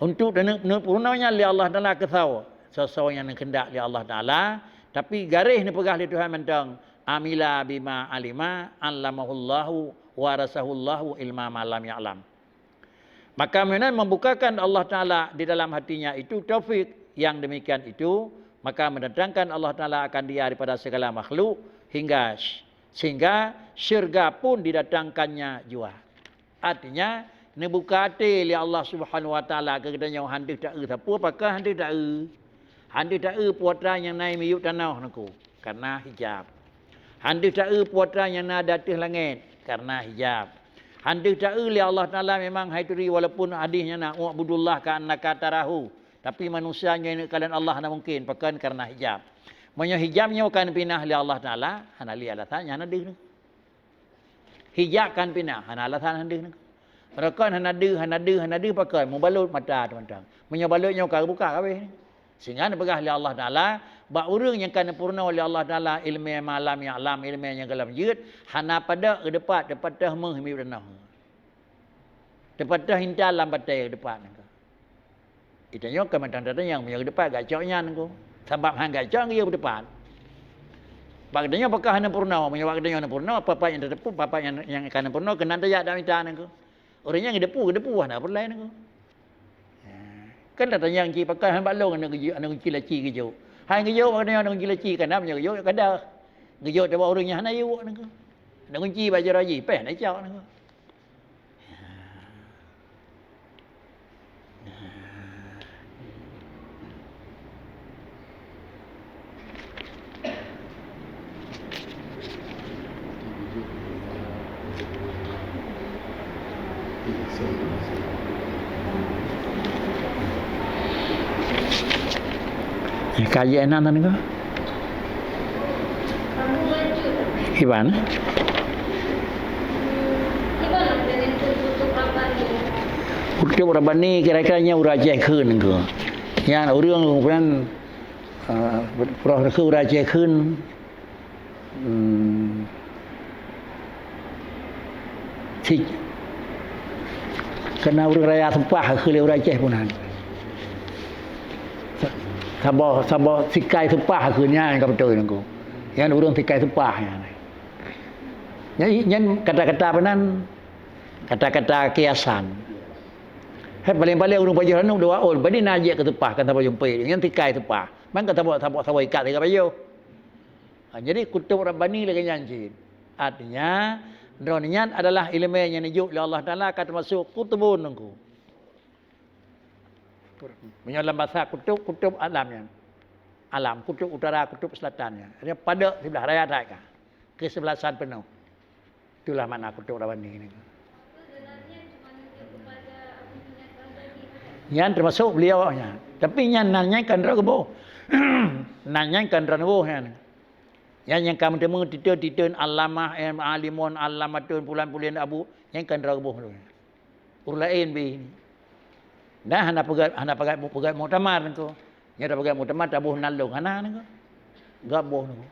Untuk neupeurunoe nyan lé Allah Taala keu soe? Soe-soe nyang neukheundak lé Allah Taala, tapi garéh neupeugah lé Tuhan mantong, "Amila bima alima, allamahullahu, warasahullahu ilma ma lam ya'lam." Maka meunan membukakan Allah Taala di dalam hatinya itu taufik yang demikian itu, maka mendatangkan Allah Taala akan dia daripada segala makhluk hingga, sehingga syurga pun didatangkannya jua. Artinya, neubuka até lé Allah Subhanahu Wa Taala keu geutanyoe, han deuh taeu sapeue pakon han deuh taeu. Han deuh taeu peue atra nyang na miyueb tanoh nangkeuh, karena hijab. Han deuh taeu peue atra nyang na di ateueh langét, karena hijab. Han deuh taeu lé Allah Taala memang hai turi, walaupun hadis nyan na, "U'budullah ka'annaka tarahu." Tapi manusia nyoe neuk kalon Allah hana mungken, pakon? Karena hijab. Meunyoe hijab nyoe ka neupinah lé Allah Taala, hana lé alasan nyang hana deuh nangkeuh. Hijab ka neupinah, hana alasan hana deuh nangkeuh. Rukon hana deuh, hana deuh, hana deuh pakon? Meubalot mata teumantong. Meunyoe balot nyoe ka geubuka ka habéh. Sehingga neupeugah lé Allah Taala, bak ureuëng nyang ka neupeurunoe lé Allah Taala ileumèe ma lam ya'lam, ileumèe nyang gohlom jeuet, hana padok geudepat, teupatéh méuh miyueb tanoh. Teupatéh intat lam batèe geudepat nangkeuh. Geutanyoe ka mantong tatanyong, meunyoe geudepat gacok nyan nangkeuh. Sabab han gacok geuyue beudepat. Bak geutanyoe pakon hana peurunoe, meunyoe bak geutanyoe hana peurunoe, peue-peue nyang tateupeue, peue-peue nyang, nyang ka hana peurunoe, keunan tajak dak mita nangkeuh. Ureuëng nyang geuteupeue, geuteupeue hana peureulèe nangkeuh. Ha, kan tatanyong cit pakon han bak lôn hana geujok, hana gunci laci geujok. Han geujok bak geutanyoe hana gunci laci, kana meunyoe geujok ka deuh. Geujok teubak ureuëng nyang hana yue nangkeuh. Hana gunci bak jaroe jih, péh hana cok nangkeuh. Ka jeuet nan nangkeuh. Iban. Kutub Rabbani kira-kira nyan ureuëng Aceh kheun nangkeuh. Nyan ureuëng, eh, proh kheun ureuëng Aceh kheun. Hmm. Si-, keunan ureuëng raya seupah kheun lé ureuëng Aceh pun han. Sa-, saboh, saboh sikai seupah kheun nyan ka beutôi nangkeuh. Nyan ureuëng sikai seupah nyan. Nyan, nyan kata-kata peunan, kata-kata kiasan. Hai paléng-paléng ureuëng pajoh ranub dua ôn, badi na jeuet keu teupah kan saboh jumpé, nyan tikai teupah. Man kan saboh, saboh, saboh ikat tiga pajoh. Ha, jadi kutub rabbani lagée nyan cit. Artinya, droeneuh nyan adalah iéleumé nyang neujok lé Allah Taala ka teumasok kutubun teungku. Meunyoe lam basa kutub, kutub alam nyan. Alam, kutub utara, kutub selatan nyan. Artinya padub siblah raya that ka. Keusebelasan peunoh. Itulah makna kutub rabbani ni. Nyan teumasok beliau nyan. Tapi nyan nan nyan kan droe geuboh. Nan nyan kan droe geuboh nyan. Nyan nyang ka meuteumé titeun-titeun alamah, em, alimon, alamatun, pulan-pulan abu, nyan kan droe geuboh tu. Ureuëng laén bih. Dah hana peugét, hana peugét, peugét muktamar tu. Nyan tapeugét muktamar taboh nan lôn hana nyoe. Gaboh nyoe.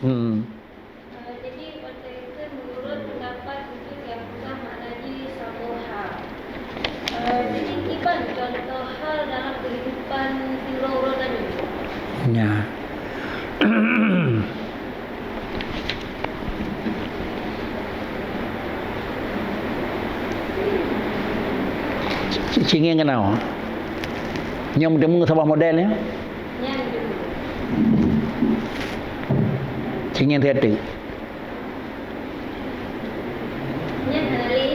Hmm. Eh, jadi, Pak Direktur, menurut pendapat Ujud yang peugah makna jih saboh hal. Eh, jadi, kiban contoh hal dalam kehidupan sidroe ureuëng tanyoe? Nya. Ci-, ci ngieng keunoe. Nyoe meuteumé saboh model nyoe. Ci ngieng siat teuk.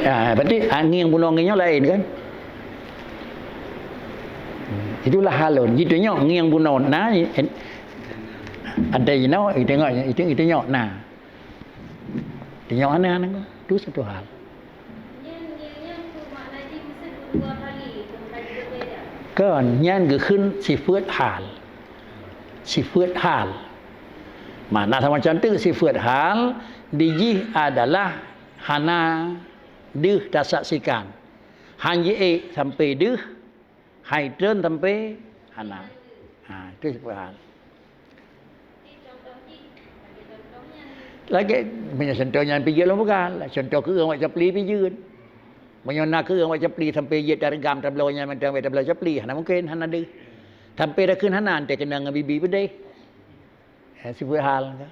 Ya, berarti ngieng bunoe ngieng nyoe laén kan? Itulah halon. Jitunyok ngieng bunoe na, ada jinoe, itengok, itu, itunyok na. Tengok hana, hana, tu satu hal. Kon, nyan geukheun sifeuet hal. Sifeuet hal. Makna sama cantik sifeuet hal, dijih adalah hana deuh tasaksikan. Han jiék sampai deuh, hai treun sampai hana. Ha, itu sifeuet hal. Lagée meunyoe contoh nyan pijeuet lôn peugah, contoh keu ureuëng wak capli pijeuet. Meunyoe na keu ureuëng wak capli sampai jeuet tareugam tabloe nyan mantong bak tabloe capli, hana mungken, hana deuh. Sampai takheun hana, antée keunong ngon bibi peudeh. Eh, sifeuet hal ka.